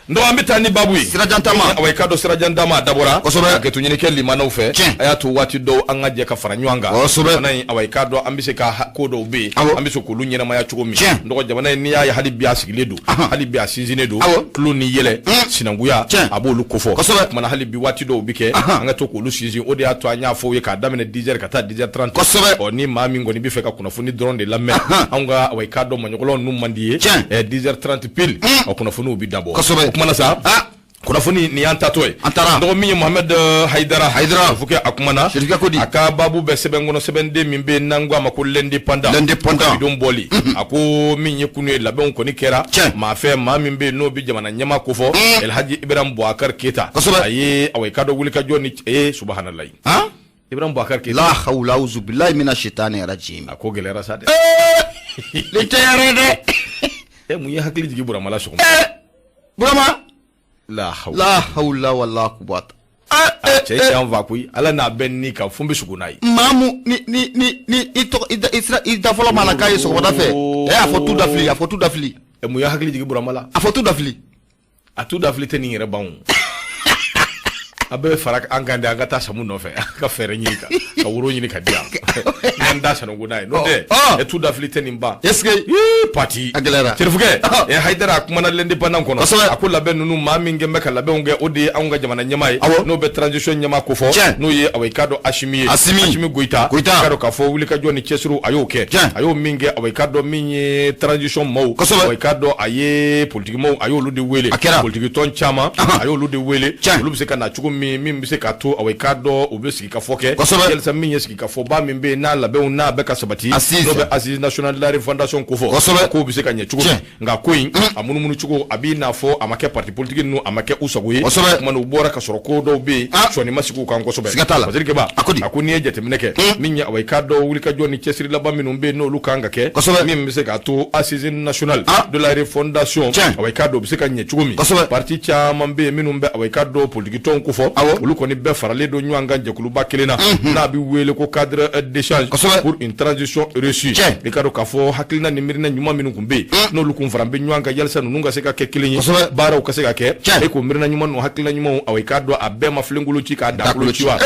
Donc an bɛ taa ni babu ye. Sirajan taama. Awa, i k'a dɔn sirajan taama a dabɔra. Kosɛbɛ. Hakɛto ɲini kɛ limanaw fɛ. Tiɲɛ. A y'a to waati dɔw an ka jɛ ka fara ɲɔgɔn kan. Kosɛbɛ. Jamana in, awa, i k'a dɔn an bɛ se ka ko dɔw bɛ yen. Awɔ. An bɛ se k'olu ɲɛnamaya cogo min. Tiɲɛ. N dɔgɔ, jamana in, n'i y'a ye hali bi a sigilen don. Hali bi a sinsinnen don. Awɔ. Tulon ni yɛlɛ. Sinankunya. Tiɲɛ. A b'olu kofɔ. Kosɛbɛ. O kumana hali bi waati dɔw bɛ kɛ. An ka to k'olu sinsin, o de y'a to an y'a fɔ aw ye k'a daminɛ 10 heures ka taa 10 heures 30. Kosɛbɛ. Ɔ, ni maa min kɔni bɛ fɛ ka kunnafoni dɔrɔn de lamɛn. Anw ka, awa, i k'a dɔn maɲɔgɔlɔw ninnu man di ye. Tiɲɛ. 10 heures 30 pile. Ɔ, kunnafoniw bɛ dabɔ. Kosɛbɛ. O kumana sa. Kunnafoni nin y'an tatɔ ye. An taara. Dɔgɔ min ye Mohamed Haidara. Haidara. Fo kɛ a kumana. Sirikɛ ko di? A ka baabu bɛ sɛbɛn kɔnɔ, sɛbɛnden min bɛ yen n'an ko a ma ko L'Indépendant. L'Indépendant. Bidon bɔli. A ko min ye kunu ye, labɛnw kɔni kɛra. Tiɲɛ. Maa fɛ, maa min bɛ yen n'o bɛ jamana ɲɛmaa kofɔ. El Hadji Ibrahim Boubacar Keita. Kosɛbɛ. A ye, awa, i k'a dɔn wulikajɔ ni subahanallahi. Han. Ibrahim Boubacar Keita. La hawla auzu billahi mina shaitani rajim. A ko gɛlɛyara sa dɛ. Nin tɛ yɛrɛ dɛ. E, mun ye hakili jigin Burama la sɔgɔma? Burama. La hawla. La hawla wala quwwata. Cɛ y'an fa koyi, Ala n'a bɛɛ ni kan fo n bɛ sugo n'a ye. Maa mu ni i tɔgɔ i da i sira i da fɔlɔ maa la k'a ye sɔgɔmada fɛ, ɛ, a fɔ tu da fili, a fɔ tu da fili. Ɛ, mun ye hakili jigin Burama la? A fɔ tu da fili. A tu dafili tɛ nin yɛrɛ ban o. A bɛɛ bɛ fara an kan de, an ka taa Samu nɔfɛ, an ka fɛɛrɛ ɲini ka woro ɲini ka di yan n'an da sanunko n'a ye, n'o tɛ ɛ, tu dafili tɛ nin ban. Est ce que Ii, pati. A gɛlɛyara. Serifukɛ ɛ Hayidara, a kumana L'Indépendant kɔnɔ. Kosɛbɛ. A ko labɛn ninnu, maa min kɛn bɛ ka labɛnw kɛ, o de ye anw ka jamana ɲɛmaa ye. Awɔ. N'o bɛ transition ɲɛmaa kofɔ. Tiɲɛ. N'o ye, awa, i k'a dɔn Asimi ye. Asimi. Asimi Goyita. Goyita. I k'a dɔn k'a fɔ wulikajɔ ni cɛsiriw, a y'o kɛ. Tiɲɛ. A y'o min kɛ, awa, i k'a dɔn min ye transition maaw. Kosɛbɛ. Awa, i k'a dɔn a ye politique maaw, a y'olu de wele. A kɛra. Politique tɔn caman, a y'olu de wele. Tiɲɛ. Olu bɛ se ka na cogo min, min bɛ se k'a to, awa, i k'a dɔn u bɛ sigi ka fɔ kɛ. Kosɛbɛ. Yalisa min ye sigi ka fɔba min bɛ yen n'a labɛnw n'a bɛ ka sabati. Assise. N'o bɛ Assise nationale de la refondation kofɔ. Kosɛbɛ. K'o bɛ se ka ɲɛ cogo min. Tiɲɛ. Nka ko in a munumunu cogo, a b'i n'a fɔ a ma kɛ parti politique ninnu, a ma kɛ u sago ye. Kosɛbɛ. Kuma u bɔra ka sɔrɔ ko dɔw bɛ yen, sɔnni ma sigi u kan kosɛbɛ. Siga t'a la. Waziri Keba. A ko di? A ko n'i ye jateminɛ kɛ, min ye, awa, i k'a dɔn wulikajɔ ni cɛsiri laban minnu bɛ yen n'olu kan ka kɛ. Kosɛbɛ. Min bɛ se k'a to Assise nationale de la refondation. Tiɲɛ. Awa, i k'a dɔn o bɛ se ka ɲɛ cogo min. Kosɛbɛ. Parti caman bɛ yen minnu bɛ, awa, i k'a dɔn politique tɔnw kofɔ. Awɔ. Olu kɔni bɛɛ faralen don ɲɔgɔn kan jɛkuluba kelen na. N'a bɛ wele ko cadre d'échange. Kosɛbɛ. Pour une transition réussie. Tiɲɛ. I k'a dɔn k'a fɔ hakilina ni miirina ɲuman minnu tun bɛ yen, n'olu kun fara bɛ ɲɔgɔn kan yalisa ninnu ka se ka kɛ kelen ye. Kosɛbɛ. Baaraw ka se ka kɛ. Tiɲɛ. E k'o miirina ɲuman ninnu, hakilina ɲumanw, awa, i k'a dɔn a bɛɛ ma filenkolo ci k'a dakolo ci wa?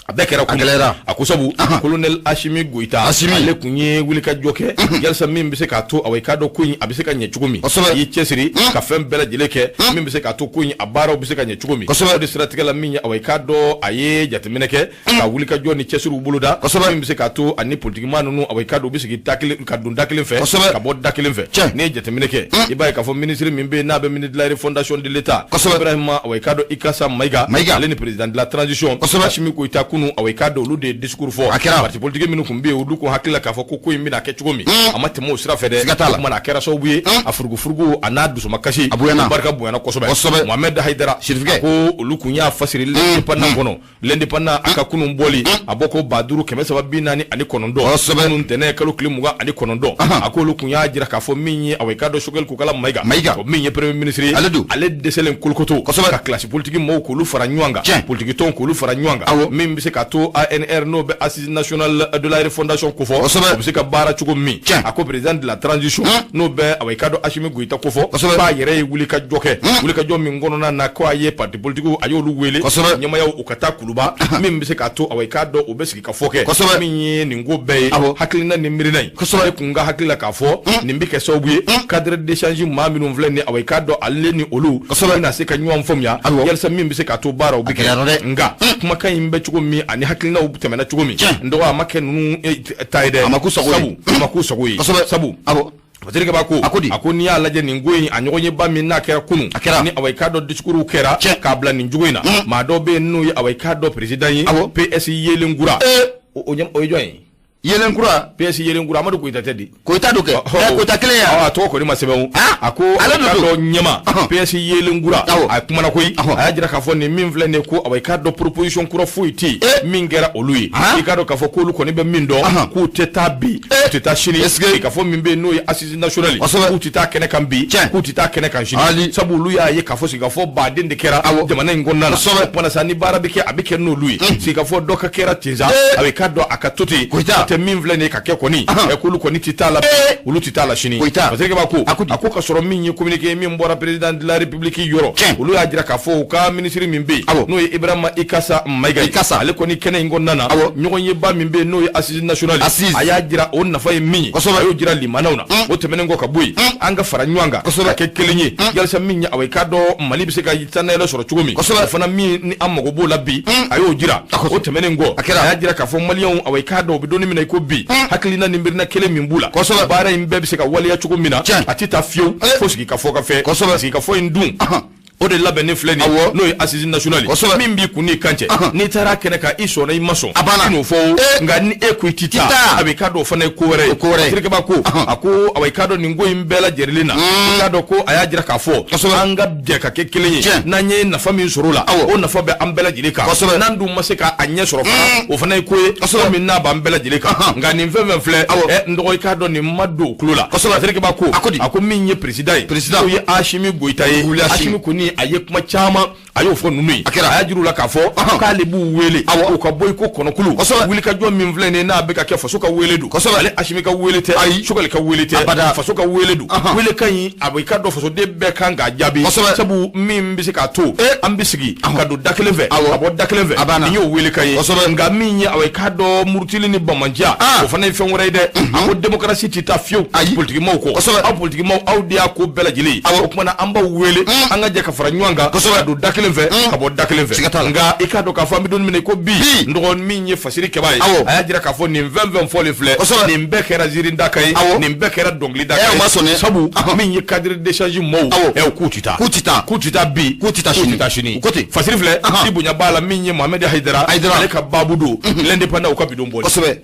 A bɛɛ kɛra A gɛlɛyara. A ko sabu colonel Asimi Goyita, Asimi. ale kun ye wulikajɔ kɛ yalisa min bɛ se k'a to, awa, i k'a dɔn ko in a bɛ se ka ɲɛ cogo min. Kosɛbɛ. I y'i cɛsiri ka fɛn bɛɛ lajɛlen kɛ min bɛ se k'a to ko in a baaraw bɛ se ka ɲɛ cogo min. Kosɛbɛ. O de siratigɛ la, min ye, awa, i k'a dɔn a ye jateminɛ kɛ ka wulikajɔ ni cɛsiriw boloda. Kosɛbɛ. Min bɛ se k'a to ani politikimaa ninnu, awa, i k'a dɔn u bɛ sigi da kelen ka don da kelen fɛ. Kosɛbɛ. Ka bɔ da kelen fɛ. Tiɲɛ. N'i ye jateminɛ kɛ, i b'a ye k'a fɔ ministre min bɛ yen n'a bɛ ministre de la refondation de l'État. Kosɛbɛ. Ibrahima, awa, i k'a dɔn Ikasa Mayiga. Mayiga. Ale ni président de la transition. Kosɛbɛ. Asimi Goyita kunu, awa, i k'a dɔn olu de ye discours fɔ. A kɛra. Parti politique minnu tun bɛ yen, olu kun hakili la k'a fɔ ko ko in bɛna kɛ cogo min, a ma tɛmɛ o sira fɛ dɛ. Siga t'a la. O kumana a kɛra sababu ye a furugufurugu a n'a dusumakasi. A bonyana. O barika bonyana kosɛbɛ. Kosɛbɛ. Mohamed Haidara. Sirifukɛ. A ko olu kun y'a fasiri L'Indépendant kɔnɔ. L'Indépendant a ka kunun bɔli, a bɔ ko 5349. Kosɛbɛ. Kunun ntɛnɛn kalo tile 29. A ko olu kun y'a jira k'a fɔ min ye, awa, i k'a dɔn Choguel Kokala Mayiga. Mayiga. O min ye premier ministre ye. Ale don. Ale dɛsɛlen kolokoto. Kosɛbɛ. Ka classe politique mɔɔw k'olu fara ɲɔgɔn kan. Tiɲɛ. Politique tɔnw k'olu fara ɲɔgɔn kan. Awɔ. Min bɛ se k'a to ANR, n'o bɛ Assise nationale de la refondation kofɔ. Kosɛbɛ. O bɛ se ka baara cogo min. Tiɲɛ. A ko président de la transition, n'o bɛ, awa, i k'a dɔn Asimi Goyita kofɔ. Kosɛbɛ. K'a yɛrɛ ye wulikajɔ kɛ. Wulikajɔ min kɔnɔna na ko a ye parti politique, a y'olu wele. Kosɛbɛ. Ɲɛmayaw u ka taa Kuluba. Min bɛ se k'a to, awa, i k'a dɔn u bɛ sigi ka fɔ kɛ. Kosɛbɛ. Min ye nin ko bɛɛ ye. Awɔ. Hakilina ni miirina in. Kosɛbɛ. Ale kun ka hakili la k'a fɔ nin bɛ kɛ sababu ye cadre d'échange maa minnu filɛ nin, awa, i k'a dɔn ale ni olu. Kosɛbɛ. Bɛna se ka ɲɔgɔn faamuya. Awɔ. Yalisa min bɛ se k'a to baaraw bɛ A gɛlɛyara dɛ. kɛ. Nka kumakan in bɛ cogo min ani hakilinaw tɛmɛna cogo min. Tiɲɛ. N dɔgɔ, a ma kɛ ninnu ta ye dɛ. A ma k'u sago ye. Sabu a ma k'u sago ye. Kosɛbɛ. Sabu Awɔ. Patrick b'a ko A ko di? A ko n'i y'a lajɛ nin ko in a ɲɔgɔnyeba min n'a kɛra kunun, A kɛra. ni, awa, i k'a dɔn discours kɛra Tiɲɛ. k'a bila nin cogo in na, maa dɔw bɛ yen n'o ye, awa, i k'a dɔn président ye. Awɔ. PS Yelenkura. O ye jɔn ye? Yelenkura. PS Yelenkura, Amadu Koyita tɛ di? Koyita don kɛ. Ɛ, Koyita kelen ya. A tɔgɔ kɔni ma sɛbɛn o. Ah, A ko ale a de k'a don. dɔn ɲɛma PS Yelenkura. A kumana koyi. A y'a jira k'a fɔ nin min filɛ nin ye ko, awa, i k'a dɔn proposition kura foyi tɛ yen min kɛra olu ye. I k'a dɔn k'a fɔ k'olu kɔni bɛ min dɔn, k'u tɛ taa bi, u tɛ taa sini. Est-ce que k'a fɔ min bɛ yen n'o ye assise nationale ye, k'u tɛ taa kɛnɛ kan bi, Tiɲɛ. k'u tɛ taa kɛnɛ kan sini. Ali. Sabu olu y'a ye k'a fɔ sigikafɔ baden de kɛra jamana in kɔnɔna na. Kosɛbɛ. O kumana sa, ni baara bɛ kɛ, a bɛ kɛ n'olu ye. Sigikafɔ dɔ ka kɛra ten sa, a bɛ k'a dɔn a ka to ten. Koyita. Tɛ tɛ min filɛ nin ye ka kɛ kɔni ɛ k'olu kɔni tɛ taa la olu tɛ taa la sini. Fasiri Keba ko a ko ka sɔrɔ min ye communiqué min bɔra président de la république yɔrɔ, olu y'a jira k'a fɔ u ka ministre min bɛ yen, n'o ye Ibrahima Ikasa Mayiga ye, ale kɔni kɛnɛ in kɔnɔna na, ɲɔgɔnyeba min bɛ yen n'o ye assise nationale, a y'a jira o nafa ye min ye, a y'o jira limanaw na. O tɛmɛnen kɔ ka bɔ yen, an ka fara ɲɔgɔn kan ka kɛ kelen ye yalisa min ye, awa, i k'a dɔn Mali bɛ se ka sannayɛlɛ sɔrɔ cogo min, o fana min ni an mago b'o la bi, a y'o jira. O tɛmɛnen kɔ, a y'a jira k'a fɔ maliyɛnw, awa, i k'a dɔn u bɛ don min na i ko bi, hakilina ni miirina kelen min b'u la, baara in bɛɛ bɛ se ka waleya cogo min na, a tɛ taa fiyewu fo sigikafɔ ka fɛ. Sigikafɔ in dun, o de labɛnnen filɛ nin ye, n'o ye assise nationale ye. Min b'i kun n'i kan cɛ, n'i taara kɛnɛ kan, i sɔnna i ma sɔn, i n'o fɔ o. Nka ni e ko i ti taa, a bɛ i k'a dɔn o fana ye ko wɛrɛ ye. Fasiri Keba ko a ko, awa, i k'a dɔn nin ko in bɛɛ lajɛlen na, i k'a dɔn ko a y'a jira k'a fɔ an ka jɛ ka kɛ kelen ye. N'an ye nafa min sɔrɔ o la, o nafa bɛ an bɛɛ lajɛlen kan. N'an dun ma se k'a ɲɛ sɔrɔ fana, o fana ye ko ye ko min n'a b'an bɛɛ lajɛlen kan. Nka nin fɛn fɛn filɛ ɛ, n dɔgɔ, i k'a dɔn nin ma don o tulo la. Fasiri Keba ko a ko min ye président ye, n'o ye Asimi Goyita ye, Asimi kɔni a ye kuma caman a y'o fɔ ninnu ye. A y'a jira u la k'a fɔ k'ale b'u wele u ka bɔ i ko kɔnɔkulu. Wulikajɔ min filɛ nin ye, n'a bɛ ka kɛ, faso ka wele don. Ale Asimi ka wele tɛ, ayi, Sogɛli ka wele tɛ, faso ka wele don. Welekan in, a bɛ i ka dɔn fasoden bɛɛ kan k'a jaabi, sabu min bɛ se k'a to an bɛ sigi ka don da kelen fɛ ka bɔ da kelen fɛ, nin y'o welekan ye. Nka min ye, awa, i k'a dɔn murutili ni banbaanciya, o fana ye fɛn wɛrɛ ye dɛ. A ko démocratie tɛ taa fiyewu politikimaw kɔ. Aw politikimaw, aw de y'a ko bɛɛ lajɛlen ye. O tuma na, an b'aw wele an ka jɛ ka fara ɲɔgɔn kan ka don da kelen fɛ ka bɔ da kelen fɛ. Nka i k'a dɔn k'a fɔ an bɛ don min na i ko bi, n dɔgɔ, min ye Fasiri Keba ye, a y'a jira k'a fɔ nin fɛn fɛn fɔlen filɛ, nin bɛɛ kɛra ziirinda kan ye, nin bɛɛ kɛra dɔnkili da kan ye, sabu min ye cadre d'échange mɔɔw ɛ, k'u tɛ taa, k'u tɛ taa, k'u tɛ taa bi, k'u tɛ taa sini, k'u tɛ taa sini. Ko ten. Fasiri filɛ, i bonya b'a la. Min ye Mohamed Hayidara, ale ka baabu don l'Indépendant, u ka bidon bɔli. Kosɛbɛ.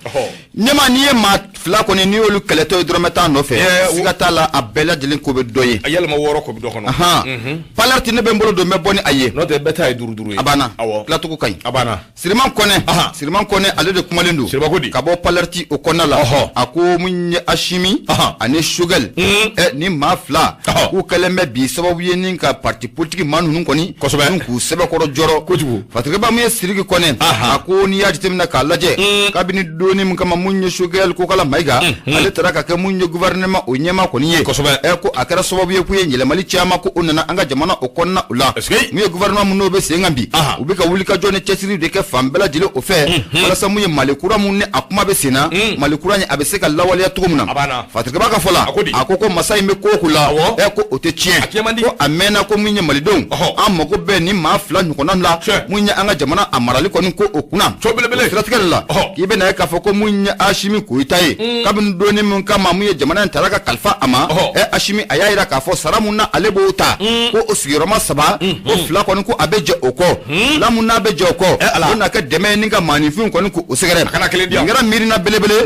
Ɲɛma, n'i ye maa fila kɔni, n'i y'olu kɛlɛtɔ ye dɔrɔmɛ 10 nɔfɛ, siga t'a la, a bɛɛ lajɛlen ko bɛ dɔ ye. A yɛlɛma wɔɔrɔ ko bɛ dɔ kɔnɔ. Palɛriti, ne bɛ n bolo don, n bɛ bɔ ni a ye. N'o tɛ, bɛɛ ta ye duuru duuru ye. A banna, tilacogo ka ɲi. A banna. Siriman Kɔnɛ, Siriman Kɔnɛ, ale de kumalen don. Siriba ko di? Ka bɔ Palɛriti o kɔnɔna la, a ko mun ye Asimi ani Sogɛl ɛ, ni maa fila k'u kɛlen bɛ bi sababu ye ni ka parti politique maa ninnu kɔni k'u sɛbɛkɔrɔ jɔrɔ kojugu. Fatigaba, mun ye Siriki Kɔnɛ, a ko n'i y'a jateminɛ k'a lajɛ, kabini donni min kama mun ye Sogɛl Kokala Mayiga, ale taara ka kɛ mun ye gouvernement o ɲɛmaa kɔni ye, ɛ, ko a kɛra sababu ye k'u ye yɛlɛmali caman ko o nana an ka jamana o kɔnɔna o la. Mun ye gouvernement mun n'o bɛ sen kan bi, u bɛ ka wulikajɔ ni cɛsiri de kɛ fan bɛɛ lajɛlen o fɛ, walasa mun ye Mali kura mun ni a kuma bɛ sen na, Mali kura in a bɛ se ka lawaleya cogo min na. Fatigaba ka fɔ la, a ko ko masa in bɛ ko o ko la, ɛ, ko o tɛ tiɲɛ, ko a mɛnna, ko mun ye malidenw, an mago bɛ ni maa fila ɲɔgɔnna la mun ye an ka jamana a marali kɔni ko o kunna. Siratigɛ de la, k'i bɛna ye k'a fɔ ko mun ye Asimi Goyita ye, kabini donni min kama mun ye jamana in taara ka kalifa a ma, ɛ, Asimi a y'a jira k'a fɔ sara mun na ale b'o ta, ko o sigiyɔrɔma saba, ko fila kɔni ko a bɛ jɛ o kɔ, fila mun n'a bɛ jɛ o kɔ, o na kɛ dɛmɛ ye ni ka maaninfinw kɔni k'o sɛgɛrɛ. Nin kɛra miirina belebele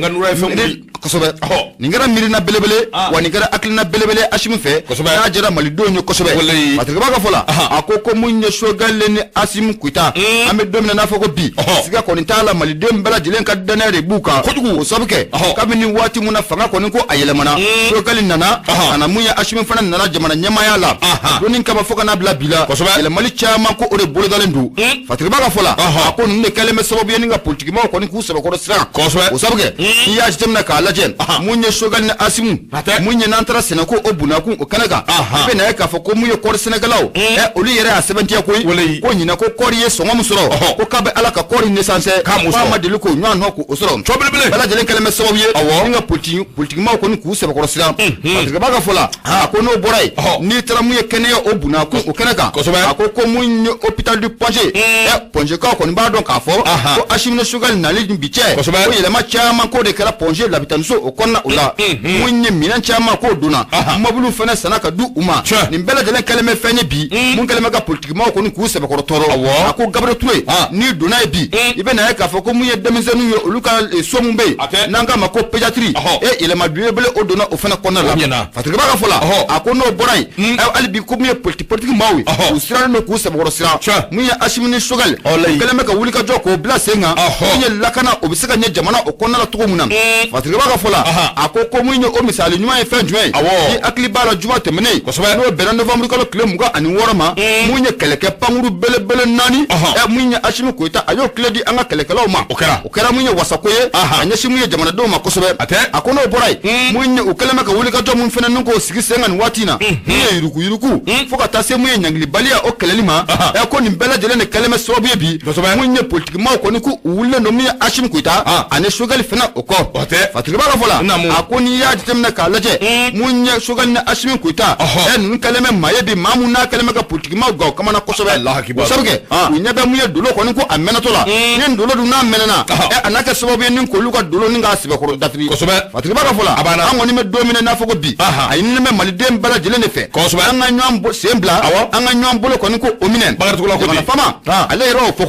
kosɛbɛ, nin kɛra miirina belebele, wa nin kɛra hakilina belebele Asimi fɛ n'a jɛra malidenw ye kosɛbɛ. Fatigaba ka fɔ la, a ko ko mun ye Sogɛl ni Asimi Goyita, an bɛ don min na n'a fɔ ko bi, siga kɔni t'a la, maliden bɛɛ lajɛlen ka danaya de b'u kan kojugu. O sabu kɛ, kabini waati mun na fanga kɔni ko a yɛlɛmana, Sogɛl nana ka na, mun ye Asimi fana nana jamana ɲɛmaaya la, donni kama fo ka n'a bila bi la, yɛlɛmali caman ko o de bolodalen don. Fatigaba ka fɔ la, a ko ninnu de kɛlen bɛ sababu ye ni ka politikimaw kɔni k'u sɛbɛkɔrɔ siran. O sabu kɛ, n'i y'a jateminɛ k'a lajɛ, mun ye Sogɛl ni Asimu, mun ye n'an taara sɛnɛko o bunakun o kɛnɛ kan, i bɛ na ye k'a fɔ ko mun ye kɔɔri sɛnɛkɛlaw, ɛ, olu yɛrɛ y'a sɛbɛntiya koyi ko ɲinɛ ko kɔɔri ye sɔngɔ min sɔrɔ, ko k'a bɛ Ala ka kɔɔri naissance k'a ma deli k'o ɲɔgɔn nɔ k'o sɔrɔ. Bɛɛ lajɛlen kɛlen bɛ sababu ye ni ka politikimaw kɔni k'u sɛbɛkɔrɔ siran. Fatigaba ka fɔ la, a ko n'o bɔra yen, n'i taara mun ye kɛnɛya o bunakun o kɛnɛ kan, a ko ko mun ye hôpital du Point G, ɛ, Point Gkaw kɔni b'a dɔn k'a fɔ ko Asimi ni Sogɛl nali ni bi cɛ, ko yɛlɛma caman k'o de kɛra Point G labitaniso o kɔnɔna o la, mun ye minɛn caman k'o donna, mɔbiliw fana sanna ka di u ma. Nin bɛɛ lajɛlen kɛlen bɛ fɛn ye bi mun kɛlen bɛ ka politikimaw kɔni k'u sɛbɛkɔrɔ tɔɔrɔ. A ko Gabriel Touré, n'i donna yen bi, i bɛ na ye k'a fɔ ko mun ye denmisɛnninw ye, olu ka so mun bɛ yen n'an k'a ma ko ko pédiatrie e yɛlɛma belebele o donna o fana kɔnɔna la. Fasiriba ka fɔ la, a ko n'o bɔra yen, hali bi ko min ye politique maaw ye, u sirannen don k'u sɛbɛkɔrɔ siran. Mun ye Asimi ni Choguel u kɛlen bɛ ka wulikajɔ k'o bila sen kan, mun ye lakana o bɛ se ka ɲɛ jamana o kɔnɔna la cogo min na. Fasiriba ka fɔ la, a ko mun ye o misali ɲuman ye fɛn jumɛn ye? Ni hakili b'a la, juma tɛmɛnen, n'o bɛnna novembre kalo tile 26 ma, mun ye kɛlɛkɛ pankuru belebele 4, mun ye Asimi Goyita a y'o tile di an ka kɛlɛkɛlaw ma. O kɛra mun ye wasako ye a ɲɛsin mun ye jamanadenw ma kosɛbɛ. A ko n'o bɔra yen, mun ye u kɛlen bɛ ka wulikajɔ mun fana ni k'o sigi sen kan nin waati in na, mun ye yuruguyurugu fo ka taa se mun ye ɲangilibaliya o kɛlɛli ma, ko nin bɛɛ lajɛlen de kɛlen bɛ sababu ye bi mun ye politikimaw kɔni k'u wulilen don mun ye Asimi Goyita ani Choguel fana o kɔ. Fasiriba ka fɔ la, a ko n'i y'a jateminɛ k'a lajɛ, mun ye Choguel ni Asimi Goyita ninnu kɛlen bɛ maa ye bi, maa mun n'a kɛlen bɛ ka politikimaw gan o kamana kosɛbɛ. O sabu kɛ u ɲɛ bɛ mun ye dolo kɔni ko a mɛnɛtɔ la, ni dolo dun n'a mɛnɛna, a n'a kɛ sababu ye ni k'olu ka dolo ni k'a sɛbɛkɔrɔ dafiri. Fasiriba ka fɔ la, an kɔni bɛ don min na n'a fɔ ko bi, a ɲininen bɛ maliden bɛɛ lajɛlen de fɛ an ka ɲɔgɔn sen bila, an ka ɲɔgɔn bolo kɔni ko o minɛ. Jamana faama ale yɛrɛ y'o fɔ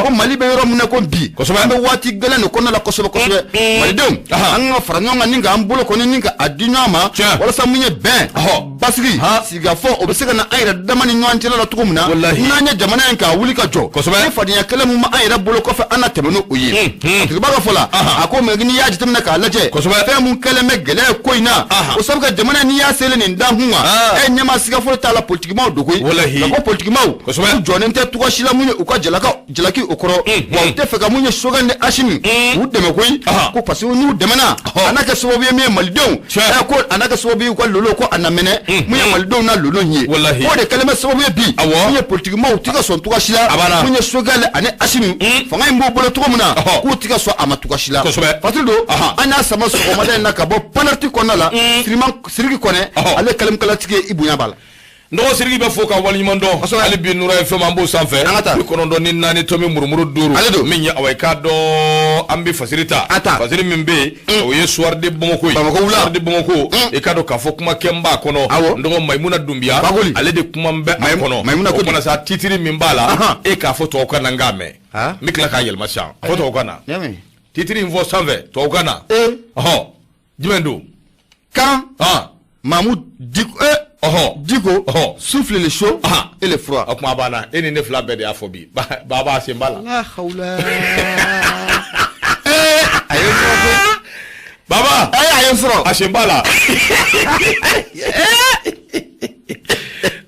ko Mali bɛ yɔrɔ min na ko bi, an bɛ waati gɛlɛn de kɔnɔna la kosɛbɛ kosɛbɛ. Malidenw, an ka fara ɲɔgɔn kan ni k'an bolo kɔni ni k'a di ɲɔgɔn ma, walasa mun ye bɛn, basigi, sigikafɔ o bɛ se ka na an yɛrɛ dama ni ɲɔgɔn cɛla la cogo min na, n'an ye jamana in k'a wuli ka jɔ, ni fadenya kɛlɛ mun b'an yɛrɛ bolo kɔfɛ, an na tɛmɛ n'o ye. Fasiriba ka fɔ la, a ko mɛ n'i y'a jateminɛ k'a lajɛ, fɛn mun kɛlen bɛ gɛlɛya ye ko in na, o sabu ka jamana n'i y'a selen nin da kun kan, ɲɛmaa siga foyi t'a la, politikimaw dogo ye. Ka ko politikimaw u jɔnnen tɛ cogoya si la mun ye u ka jalaki o kɔrɔ, wa u tɛ fɛ ka mun ye Choguel ni Asimi u dɛmɛ koyi, ko parce que n'u dɛmɛna, a n'a kɛ sababu ye min ye malidenw, ko a n'a kɛ sababu ye u ka lolo ko a na mɛnɛ mun ye malidenw na lolo in ye. O de kɛlen bɛ sababu ye bi mun ye politikimaw tɛ ka sɔn cogoya si la mun ye Choguel ani Asimi fanga in b'u bolo cogo min na, k'u tɛ ka sɔn a ma cogoya si la. Fasiri don, an y'a sama sɔgɔmada in na ka bɔ Panarti kɔnɔna la, Siriki Kɔnɛ, ale kɛlɛmkalatigi ye, i bonya b'a la. N dɔgɔ Siriki bɛ fo ka waleɲuman dɔn. Hali bi Nura FM an b'o sanfɛ. An ka taa. 94 tomi murumuru 5. Ale don. Min ye awa i k'a dɔn an bɛ fasiri ta. A ta. Fasiri min bɛ yen, o ye Soir de Bamako ye. Bamako wula. Soir de Bamako. I k'a dɔn k'a fɔ kuma kɛ n b'a kɔnɔ. Awɔ. N dɔgɔ Mayimuna Dunbiya. Bagoli. Ale de kuma bɛ a kɔnɔ. Mayimuna ko O kumana sa titre min b'a la. E k'a fɔ tubabukan na n k'a mɛn. N bɛ tila k'a yɛlɛma sisan. A fɔ tubabukan na. Titre in fɔ sanfɛ tubabukan na. Ɔhɔn. Jumɛn don? Kan. Mahmoud Dicko, Dicko souffle le chaud et le froid. O kuma banna, e ni ne fila bɛɛ de y'a fɔ bi. Baba sen b'a la. La hawla. A ye sɔrɔ koyi. Baba. A ye sɔrɔ. A sen b'a la.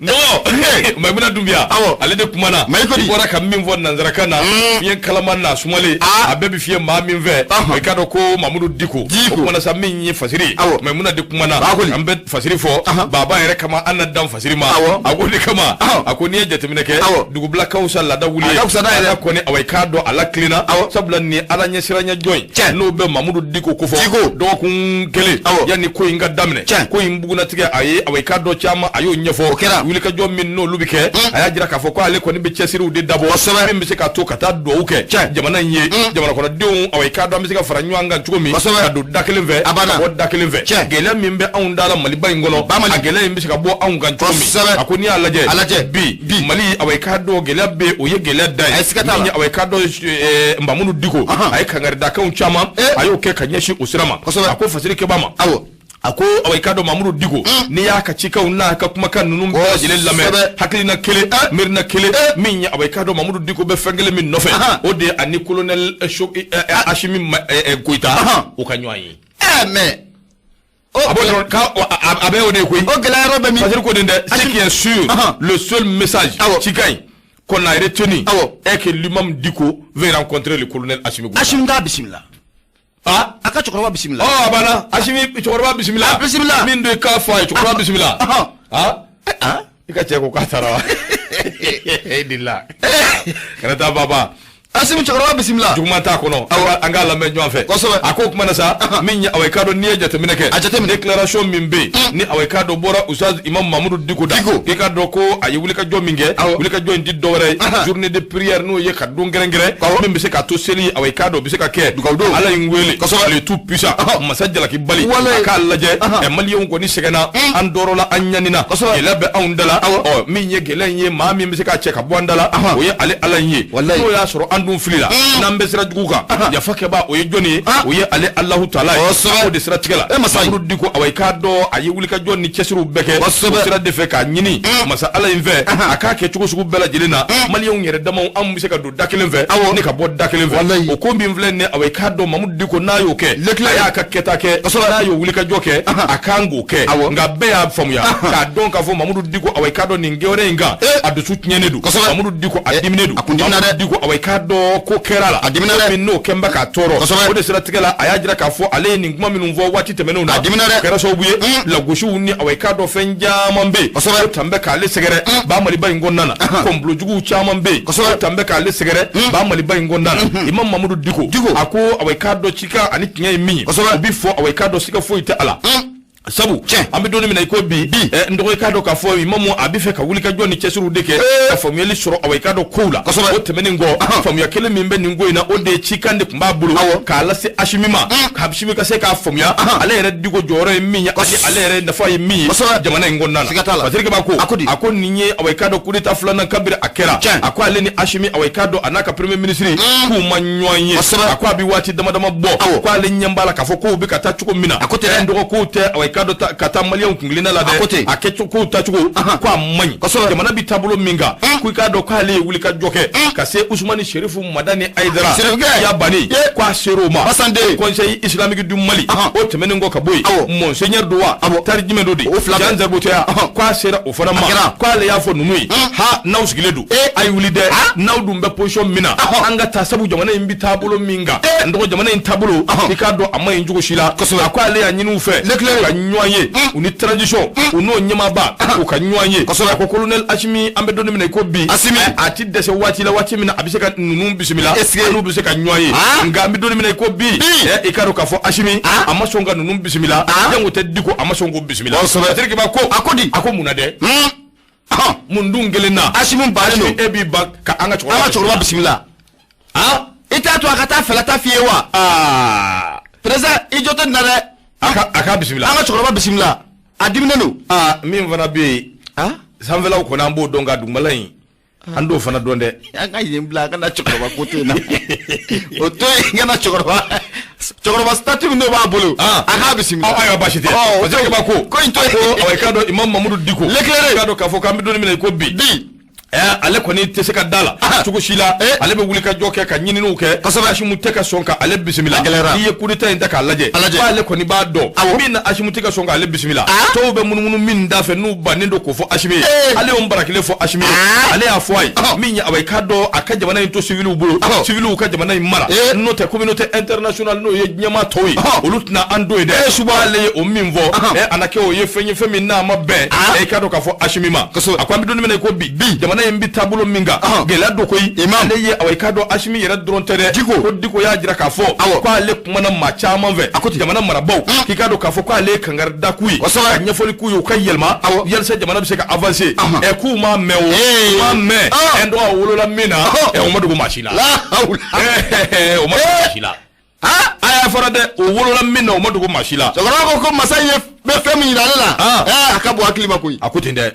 Nɔgɔ Mayimuna Dunbiya, ale de kumana. Mayikodi i bɔra ka min fɔ nanzarakan na, fiɲɛ kalaman n'a sumalen, a bɛɛ bɛ fiyɛ maa min fɛ, i k'a dɔn ko Mamudu Dicko. O kumana sa min ye fasiri, Mayimuna de kumana. An bɛ fasiri fɔ baba yɛrɛ kama, an na dan fasiri ma. A ko de kama, a ko n'i ye jateminɛ kɛ, dugubila ka fisa laada wuli ye. Ala kɔni, awa i k'a dɔn a lakilenna, sabula nin Ala ɲɛsiranya jɔn in, n'o bɛ Mamudu Dicko kofɔ dɔgɔkun kelen yanni ko in ka daminɛ, ko in bugunnatigɛ a ye, awa i k'a dɔn caman a y'o ɲɛfɔ. O kɛra. Wulikajɔ min n'olu bɛ kɛ, a y'a jira k'a fɔ ko ale kɔni bɛ cɛsiriw de dabɔ min bɛ se k'a to ka taa dugawu kɛ jamana in ye, jamana kɔnɔdenw, awa i k'a dɔn an bɛ se ka fara ɲɔgɔn kan cogo min ka don da kelen fɛ, ka bɔ da kelen fɛ. Gɛlɛya min bɛ anw da la Maliba in kɔnɔ, a gɛlɛya in bɛ se ka bɔ anw kan cogo min. A ko n'i y'a lajɛ bi Mali, awa i k'a dɔn gɛlɛya bɛ, o ye gɛlɛya da ye. Min ye awa i k'a dɔn Mamudu Dicko, a ye kangaridakanw caman a y'o kɛ ka ɲɛsin o sira ma. A ko fasiri kɛba ma, a ko awa i k'a dɔn Mamudu Dicko, n'i y'a ka cikanw n'a ka kumakan ninnu bɛɛ lajɛlen lamɛn, hakilina kelen, miirina kelen, min ye awa i k'a dɔn Mamudu Dicko bɛ fɛn kelen min nɔfɛ, o de ye ani colonel Asimi Goyita o ka ɲɔgɔn ye. Mais a b'o dɔrɔn a bɛ o de ye koyi. O gɛlɛya yɔrɔ bɛ min? Fasiri ko nin dɛ, ce qui est sûr, le seul message cikan in qu'on a retenu est que l'imam Dicko veut rencontrer le colonel Assimi Goïta. Assimi k'a bisimila. A ka cɛkɔrɔba bisimila. A banna, Asimi cɛkɔrɔba bisimila. A bisimila. Min don i k'a fɔ a ye, cɛkɔrɔba bisimila. I ka cɛ ko k'a taara wa? E delila. Kana taa baba. Asimi cɛkɔrɔba bisimila. Juguman t'a kɔnɔ. An k'a lamɛn ɲɔgɔn fɛ. Kosɛbɛ. A ko kuma na sa, min ye awa i k'a dɔn n'i ye jateminɛ kɛ. A jateminɛ. Déclaration min bɛ yen, ni awa i k'a dɔn bɔra Ustaz Imam Mamudu Dicko da. Dicko. I k'a dɔn ko a ye wulikajɔ min kɛ. Wulikajɔ in ti dɔwɛrɛ ye. Journée de prière n'o ye ka don kɛrɛnkɛrɛn. Min bɛ se k'a to seli, awa i k'a dɔn o bɛ se ka kɛ. Dugawudon. Ala ye n wele. Kosɛbɛ. Le tout puissant. Masa jalaki bali. Walayi. A k'a lajɛ. Maliyɛnw kɔni sɛgɛnna. An tɔɔrɔla, an ɲanina. Kosɛbɛ. Gɛlɛya bɛ anw da la. Ɔ min ye gɛlɛya in ye, maa min bɛ se k'a cɛ ka bɔ an da la, o ye ale Ala in ye. Walayi. N'o y'a sɔrɔ an N'an dun filila, n'an bɛ sira jugu kan, yafa kɛbaa o ye jɔnni ye? O ye ale Alahu taala ye. O de siratigɛ la, Mamudu Diko, awa i k'a dɔn a ye wulikajɔ ni cɛsiriw bɛɛ kɛ o sira de fɛ k'a ɲini masa Ala in fɛ a k'a kɛ cogo sugu bɛɛ lajɛlen na, maliyɛnw yɛrɛ damaw an bɛ se ka don da kelen fɛ ni ka bɔ da kelen fɛ. O ko min filɛ nin ye, awa i k'a dɔn Mamudu Diko n'a y'o kɛ, a y'a ka kɛta kɛ, n'a y'o wulikajɔ kɛ, a kan k'o kɛ. Nka bɛɛ y'a faamuya k'a dɔn k'a fɔ Mamudu Diko, awa i k'a dɔn nin kɛwale in kan, a dusu tiɲɛnen don. Mamudu Diko a diminen don. Mamudu Diko, awa i k'a dɔn ko kɛra a la, a dimina dɛ, min n'o kɛn bɛ k'a tɔɔrɔ. O de siratigɛ la, a y'a jira k'a fɔ ale ye nin kuma minnu fɔ waati tɛmɛnenw na, a dimina dɛ, kɛra sababu ye lagosiw ni awa i k'a dɔn fɛn caman bɛ yen, o tan bɛ k'ale sɛgɛrɛ ba Maliba in kɔnɔna na. Kɔnbulo juguw caman bɛ yen, o tan bɛ k'ale sɛgɛrɛ ba Maliba in kɔnɔna na. Imam Mamudu Diko a ko awa i k'a dɔn cikan ani tiɲɛ ye min ye, o bɛ fɔ, awa i k'a dɔn siga foyi tɛ a la. Sabu an bɛ don min na i ko bi, n dɔgɔ, i k'a dɔn k'a fɔ imamu a bɛ fɛ ka wulikajɔ ni cɛsiriw de kɛ ka faamuyali sɔrɔ, awa i k'a dɔn kow la. O tɛmɛnen kɔ, faamuya kelen min bɛ nin ko in na, o de ye cikan de tun b'a bolo k'a lase Asimi ma, k'Asimi ka se k'a faamuya ale yɛrɛ Diko jɔyɔrɔ ye min ye ani ale yɛrɛ nafa ye min ye jamana in kɔnɔna na. Patrick Ba ko a ko nin ye, awa i k'a dɔn coup d'état filanan kabiri a kɛra, a ko ale ni Asimi, awa i k'a dɔn a n'a ka premier ministre k'u ma ɲɔgɔn ye. A ko a bɛ waati dama dama bɔ ko ale ɲɛ b'a la k'a fɔ kow bɛ ka taa cogo min na, a ko tɛ n dɔgɔ, kow tɛ, awa i k'a dɔn ka taa maliyɛnw kuntilenna la dɛ, a kɛ kow taacogo ko a man ɲi. Jamana bɛ taabolo min kan, ko i k'a dɔn k'ale ye wulikajɔ kɛ ka se Usumani Serifu Madani Ayidara Yabani, ko a ser'o ma Conseil islamique du Mali. O tɛmɛnen kɔ ka bɔ yen, monseigneur don wa tari jumɛn don de, Jean Zerbo tɛ, ko a sera o fana ma, ko ale y'a fɔ ninnu ye ha, n'aw sigilen don, a ye wuli dɛ, n'aw dun bɛ position min na, an ka taa, sabu jamana in bɛ taabolo min kan, n dɔgɔ, jamana in taabolo, i k'a dɔn a ma ɲi cogo si la. A ko ale y'a ɲini u fɛ ka ɲɔgɔn ye, u ni transition, u n'o ɲɛmaaba, u ka ɲɔgɔn ye. A ko colonel Asimi, an bɛ don min na i ko bi, a ti dɛsɛ waati la, waati min na a bɛ se ka ninnu bisimila, n'u bɛ se ka ɲɔgɔn ye. Nka an bɛ don min na i ko bi, i k'a dɔn k'a fɔ Asimi a ma sɔn ka ninnu bisimila, jango tɛ Diko, a ma sɔn k'o bisimila. Patrick Ba ko a ko di? A ko mun na dɛ? Mun dun kelen na? Asimi bannen don, e b'i ban ka an ka cɛkɔrɔba bisimila. I t'a to a ka taa fɛlɛ ta f'i ye wa? Président, i jɔ tɛ nin na dɛ. A ka bisimila. An ka cɛkɔrɔba bisimila, a diminen don. Min fana bɛ yen, sanfɛlaw kɔni an b'o dɔn, ka dugumala in an t'o fana dɔn dɛ. An ka yen bila, an kana cɛkɔrɔba ko to yen na, o to yen, kana cɛkɔrɔba statut min b'a bolo, a k'a bisimila. Ayiwa, baasi tɛ. Patrick Ba ko ko in to yen. Ko awa i k'a dɔn Imam Mamudu Diko, l'éclairé, i k'a dɔn k'a fɔ k'an bɛ don min na i ko bi, ale kɔni tɛ se ka da la cogo si la. Ale bɛ wuli ka jɔ kɛ ka ɲininiw kɛ. Asimu tɛ ka sɔn ka ale bisimila. N'i ye coup d'état in ta k'a lajɛ, k'ale kɔni b'a dɔn min na Asimu tɛ ka sɔn k'ale bisimila. Tɔw bɛ munumunu min da fɛ, n'u bannen don k'o fɔ Asimi ye, ale y'o bara kelen fɔ Asimi ye, ale y'a fɔ a ye min ye, awa i k'a dɔn a ka jamana in to civiliw bolo, civiliw ka jamana in mara, n'o tɛ communauté internationale, n'o ye ɲɛmaa tɔw ye, olu tɛna an to yen dɛ. Ale ye o min fɔ, a na kɛ o ye fɛn ye, fɛn min n'a ma bɛn, i k'a dɔn k'a fɔ Asimi ma. A ko an bɛ don min na i ko bi, jamana in bɛ taabolo min kan, gɛlɛya don koyi. Ale ye, awa i k'a dɔn Asimi yɛrɛ dɔrɔn tɛ dɛ, ko Diko y'a jira k'a fɔ k'ale kumana maa caman fɛ, jamana marabaaw, k'i k'a dɔn k'a fɔ k'ale ye kangari da k'u ye, ka ɲɛfɔli k'u ye, u ka yɛlɛma yalisa jamana bɛ se ka avancer. K'u m'a mɛn, o u m'a mɛn. N dɔgɔ, a wolola min na, o ma dogo maa si la, o ma dogo maa si la. A y'a fɔra dɛ, o wolola min na, o ma dogo maa si la. Cɛkɔrɔba ko masa in ye bɛ fɛn min yira ale la, a ka bon hakili ma koyi. A ko ten dɛ.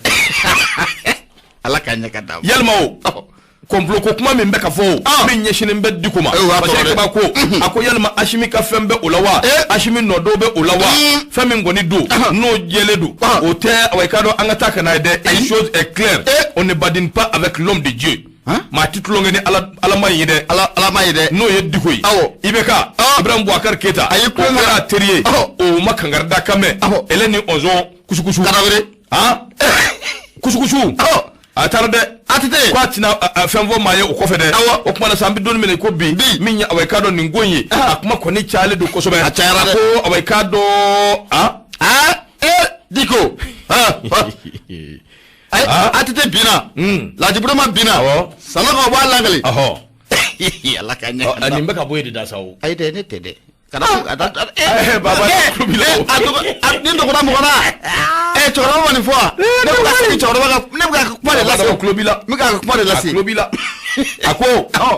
Ala k'a ɲɛ ka d'a ma. Yalima o complot ko kuma min bɛ ka fɔ, o min ɲɛsinnen bɛ Diko ma, Patrick Ba ko a ko yalima Asimi ka fɛn bɛ o la wa? Asimi nɔ dɔw bɛ o la wa? Fɛn min kɔni don, n'o jɛlen don, o tɛ, awa i k'a dɔn an ka taa ka n'a ye dɛ. Une chose est claire, on ne badine pas avec l'homme de Dieu. Maa ti tulonkɛ ni Ala ma ye dɛ. Ala ma ye dɛ. N'o ye Diko ye. IBK, Ibrahim Boubacar Keita, a ye o kɛra a teri ye, o ma kangari da kan mɛn. Ele ni ɔnzɔn kusukusu. Karawere. Kusukusu. A taara dɛ. ATT. Ko a tɛna fɛn fɔ maa ye o kɔfɛ dɛ. O kuma na sa, an bɛ don min na i ko bi, min ye, awa i k'a dɔn nin ko in ye, a kuma kɔni cayalen don kosɛbɛ. A cayara dɛ. A ko awa i k'a dɔn Diko. ATT binna. Laji Burama binna. Sanogo b'a lakali. Ala ka ɲɛ. Nin bɛ ka bɔ e de da sa o. Ayi dɛ, ne tɛ dɛ. Kana baba. Ni dɔgɔda mɔgɔ la. Cɛkɔrɔba ma nin fɔ wa? Ne bɛ ka segin cɛkɔrɔba ka, ne bɛ ka kuma de lase. Tulo b'i la. N bɛ ka kuma de lase. A tulo b'i la. A ko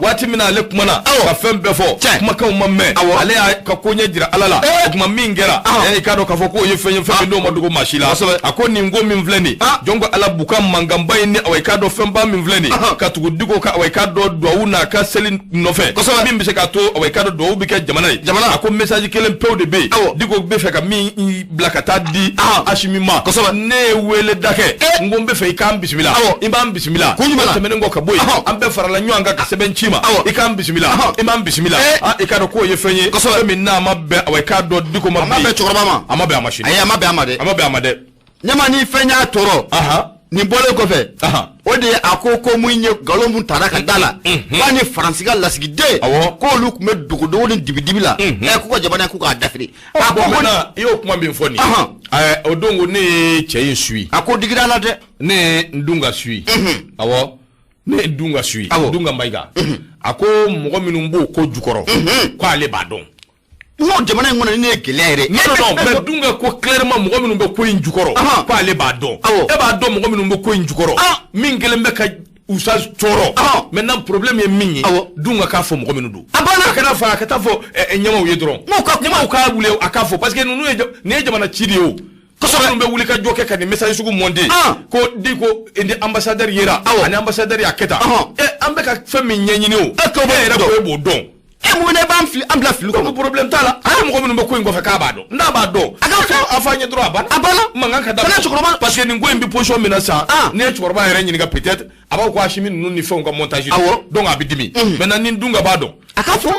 waati min na ale kumana ka fɛn bɛɛ fɔ, kumakanw ma mɛn, ale y'a ka koɲɛ jira Ala la. O tuma min kɛra, i k'a dɔn k'a fɔ k'o ye fɛn ye, fɛn min n'o ma dogo maa si la. A ko nin ko min filɛ nin, jɔn ko Ala b'u ka mankanba in ni, awa, i k'a dɔn fɛnba min filɛ nin, ka tugu Diko ka, awa, i k'a dɔn duwawu n'a ka seli nɔfɛ, min bɛ se k'a to, awa, i k'a dɔn duwawu bɛ kɛ jamana ye. A ko message kelen pewu de bɛ yen, Diko bɛ fɛ ka min bila ka taa di Asimi ma. Ne ye wele da kɛ, n ko n bɛ fɛ i k'an bisimila, i b'an bisimila. Kun jumɛn na? O tɛmɛnen kɔ ka bɔ yen, an bɛɛ farala ɲɔgɔn kan ka sɛbɛn ci ma, i k'an bisimila, i b'an bisimila. I k'a dɔn k'o ye fɛn ye, fɛn min n'a ma bɛn, awa, i k'a dɔn Diko ma. A ma bɛn cɛkɔrɔba ma. A ma bɛn a ma sini. Ayi, a ma bɛn a ma dɛ. A ma bɛn a ma dɛ. Ɲama, ni fɛn y'a tɔɔrɔ nin bɔlen kɔfɛ, o de ye a ko mun ye nkalon mun tara ka da la k'a ni Faransi ka lasigiden k'olu tun bɛ dogodogo ni dibidibi la, k'u ka jamana k'u k'a dafiri. A ko maintenant, i y'o kuma min fɔ nin, o don ko ne ye cɛ in suit. A ko digira la dɛ. Ne ye n Dunga suit. Awɔ, ne ye Dunga suit. Dunga Mayiga, a ko mɔgɔ minnu b'o ko jukɔrɔ, k'ale b'a dɔn. N'o jamana in kɔnɔ ni ne ye gɛlɛya yɛrɛ. Non, non, non, mais Dunga ko clairement mɔgɔ minnu bɛ ko in jukɔrɔ, k'ale b'a dɔn. E b'a dɔn mɔgɔ minnu bɛ ko in jukɔrɔ, min kɛlen bɛ ka usa tɔɔrɔ. Maintenant, problème ye min ye, Dunga k'a fɔ mɔgɔ minnu don. A banna. A kana fɔ, a ka taa fɔ ɲɛmaw ye dɔrɔn. Ɲɛmaw k'a wuli a k'a fɔ, parce que ninnu ye, nin ye jamana ci de ye o. Kosɛbɛ. Minnu bɛ wuli ka jɔ kɛ ka nin message sugu monter, ko di ko ni ambassadeur yera, ani ambassadeur y'a kɛ tan, an bɛ ka fɛn min ɲɛɲini o, e yɛrɛ ko e b'o dɔn. E mun ne b'an fili, an bila fili kɔnɔ? Ko problème t'a la, hali mɔgɔ minnu bɛ ko in kɔfɛ, k'a b'a dɔn. N'a b'a dɔn, a ka fɔ a fɔ an ye dɔrɔn, a banna. A banna. Mankan ka da. Kana cɛkɔrɔba. Parce que nin ko in bɛ position min na sisan, n'i ye cɛkɔrɔba yɛrɛ ɲininka, peut-être a b'a fɔ ko Asimi ninnu ni fɛnw ka montage. Donc a bɛ dimi. Maintenant, ni Dunga b'a dɔn, a ka fɔ.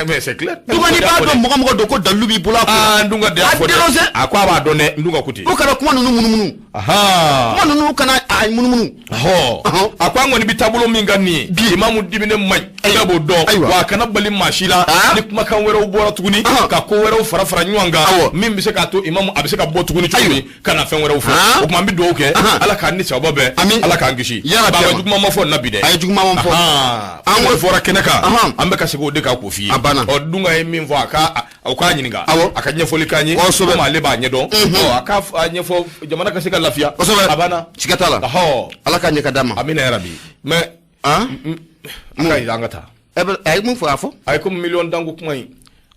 Mais c'est clair. Dunga, n'i b'a dɔn mɔgɔ mɔgɔ don, ko dalilu b'i bolo a kun. Dunga de y'a fɔ dɛ. A ko a b'a dɔn dɛ, Dunga ko ten. O kana kuma ninnu munumunu. Kuma ninnu kana a munumunu. A ko an kɔni bɛ taabolo min kan nin ye bi, imamu diminen man ɲi, bɛɛ b'o dɔn. Wa a kana bali maa si la, ni kumakan wɛrɛw bɔra tuguni, ka ko wɛrɛw fara fara ɲɔgɔn kan, min bɛ se k'a to imamu a bɛ se ka bɔ tuguni cogo min ka na fɛn wɛrɛw fɔ. O tuma an bɛ dugawu kɛ, Ala k'an ni sababa bɛn, Ala k'an kisi. Baba, juguman ma fɔ nin na bi dɛ. A ye juguman ma fɔ. An ko fɔra kɛnɛ kan, an bɛ ka segin o de kan k'o f'i ye. A banna. Ɔ, Dunga ye min fɔ, a ka o k'a ɲininka, a ka ɲɛfɔli k'an ye, komi ale b'a ɲɛdɔn, a k'a ɲɛfɔ jamana ka se ka lafiya. A banna. Siga t'a la. Ala ka ɲɛ ka d'a ma. Amina yarabi. Mais a ka ɲi, an ka taa. A ye mun fɔ, a fɔ. A ye komi miliyɔn danko kuma in,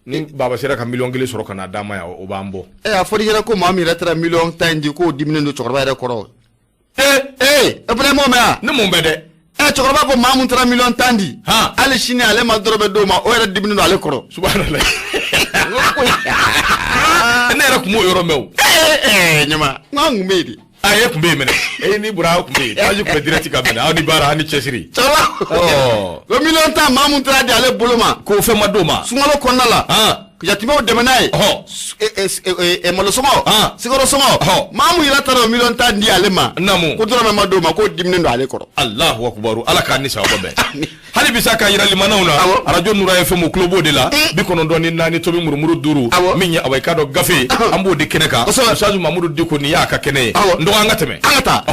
ni Baba sera ka miliyɔn 1 sɔrɔ ka n'a d'a ma yan, o b'an bɔ. A fɔra i ɲɛna ko maa min yɛrɛ taara miliyɔn 10 in di, k'o diminen don cɛkɔrɔba yɛrɛ kɔrɔ. Ee, e fana m'o mɛn wa? Ne m'o mɛn dɛ. Cɛkɔrɔba ko maa mun taara miliyɔn 10 di, hali sini ale ma dɔrɔmɛ d'o ma, o yɛrɛ diminen don ale kɔrɔ. Subhanallah, ne yɛrɛ tun m'o yɔrɔ mɛn o. Ɲama, n k'an kun bɛ yen de. A ye kun bɛ yen minɛ, e ni bɔra, aw kun bɛ yen, page kun bɛ direct kan minɛ, aw ni baara, aw ni cɛsiri. Cɛkɔrɔba ko miliyɔn 10, maa mun taara di ale bolo ma, k'o fɛn ma d'o ma. Sunkalo kɔnɔna la, jatimɛw dɛmɛ n'a ye, malo sɔngɔ, sukaro sɔngɔ, maa mun yɛrɛ taara o miliyɔn 10 di ale ma, ko dɔrɔmɛ ma d'o ma, k'o diminen don ale kɔrɔ. Alahu akubaru, Ala k'an ni sababa bɛn. Hali bisa ka yira limanaw na, arajo Nura FM, tulo b'o de la, 94.5, min ye, awa, i k'a dɔn gafe, an b'o de kɛnɛ kan. Ustaz Mamudu Diko, nin y'a ka kɛnɛ ye. N dɔgɔ, an ka tɛmɛ. An ka taa.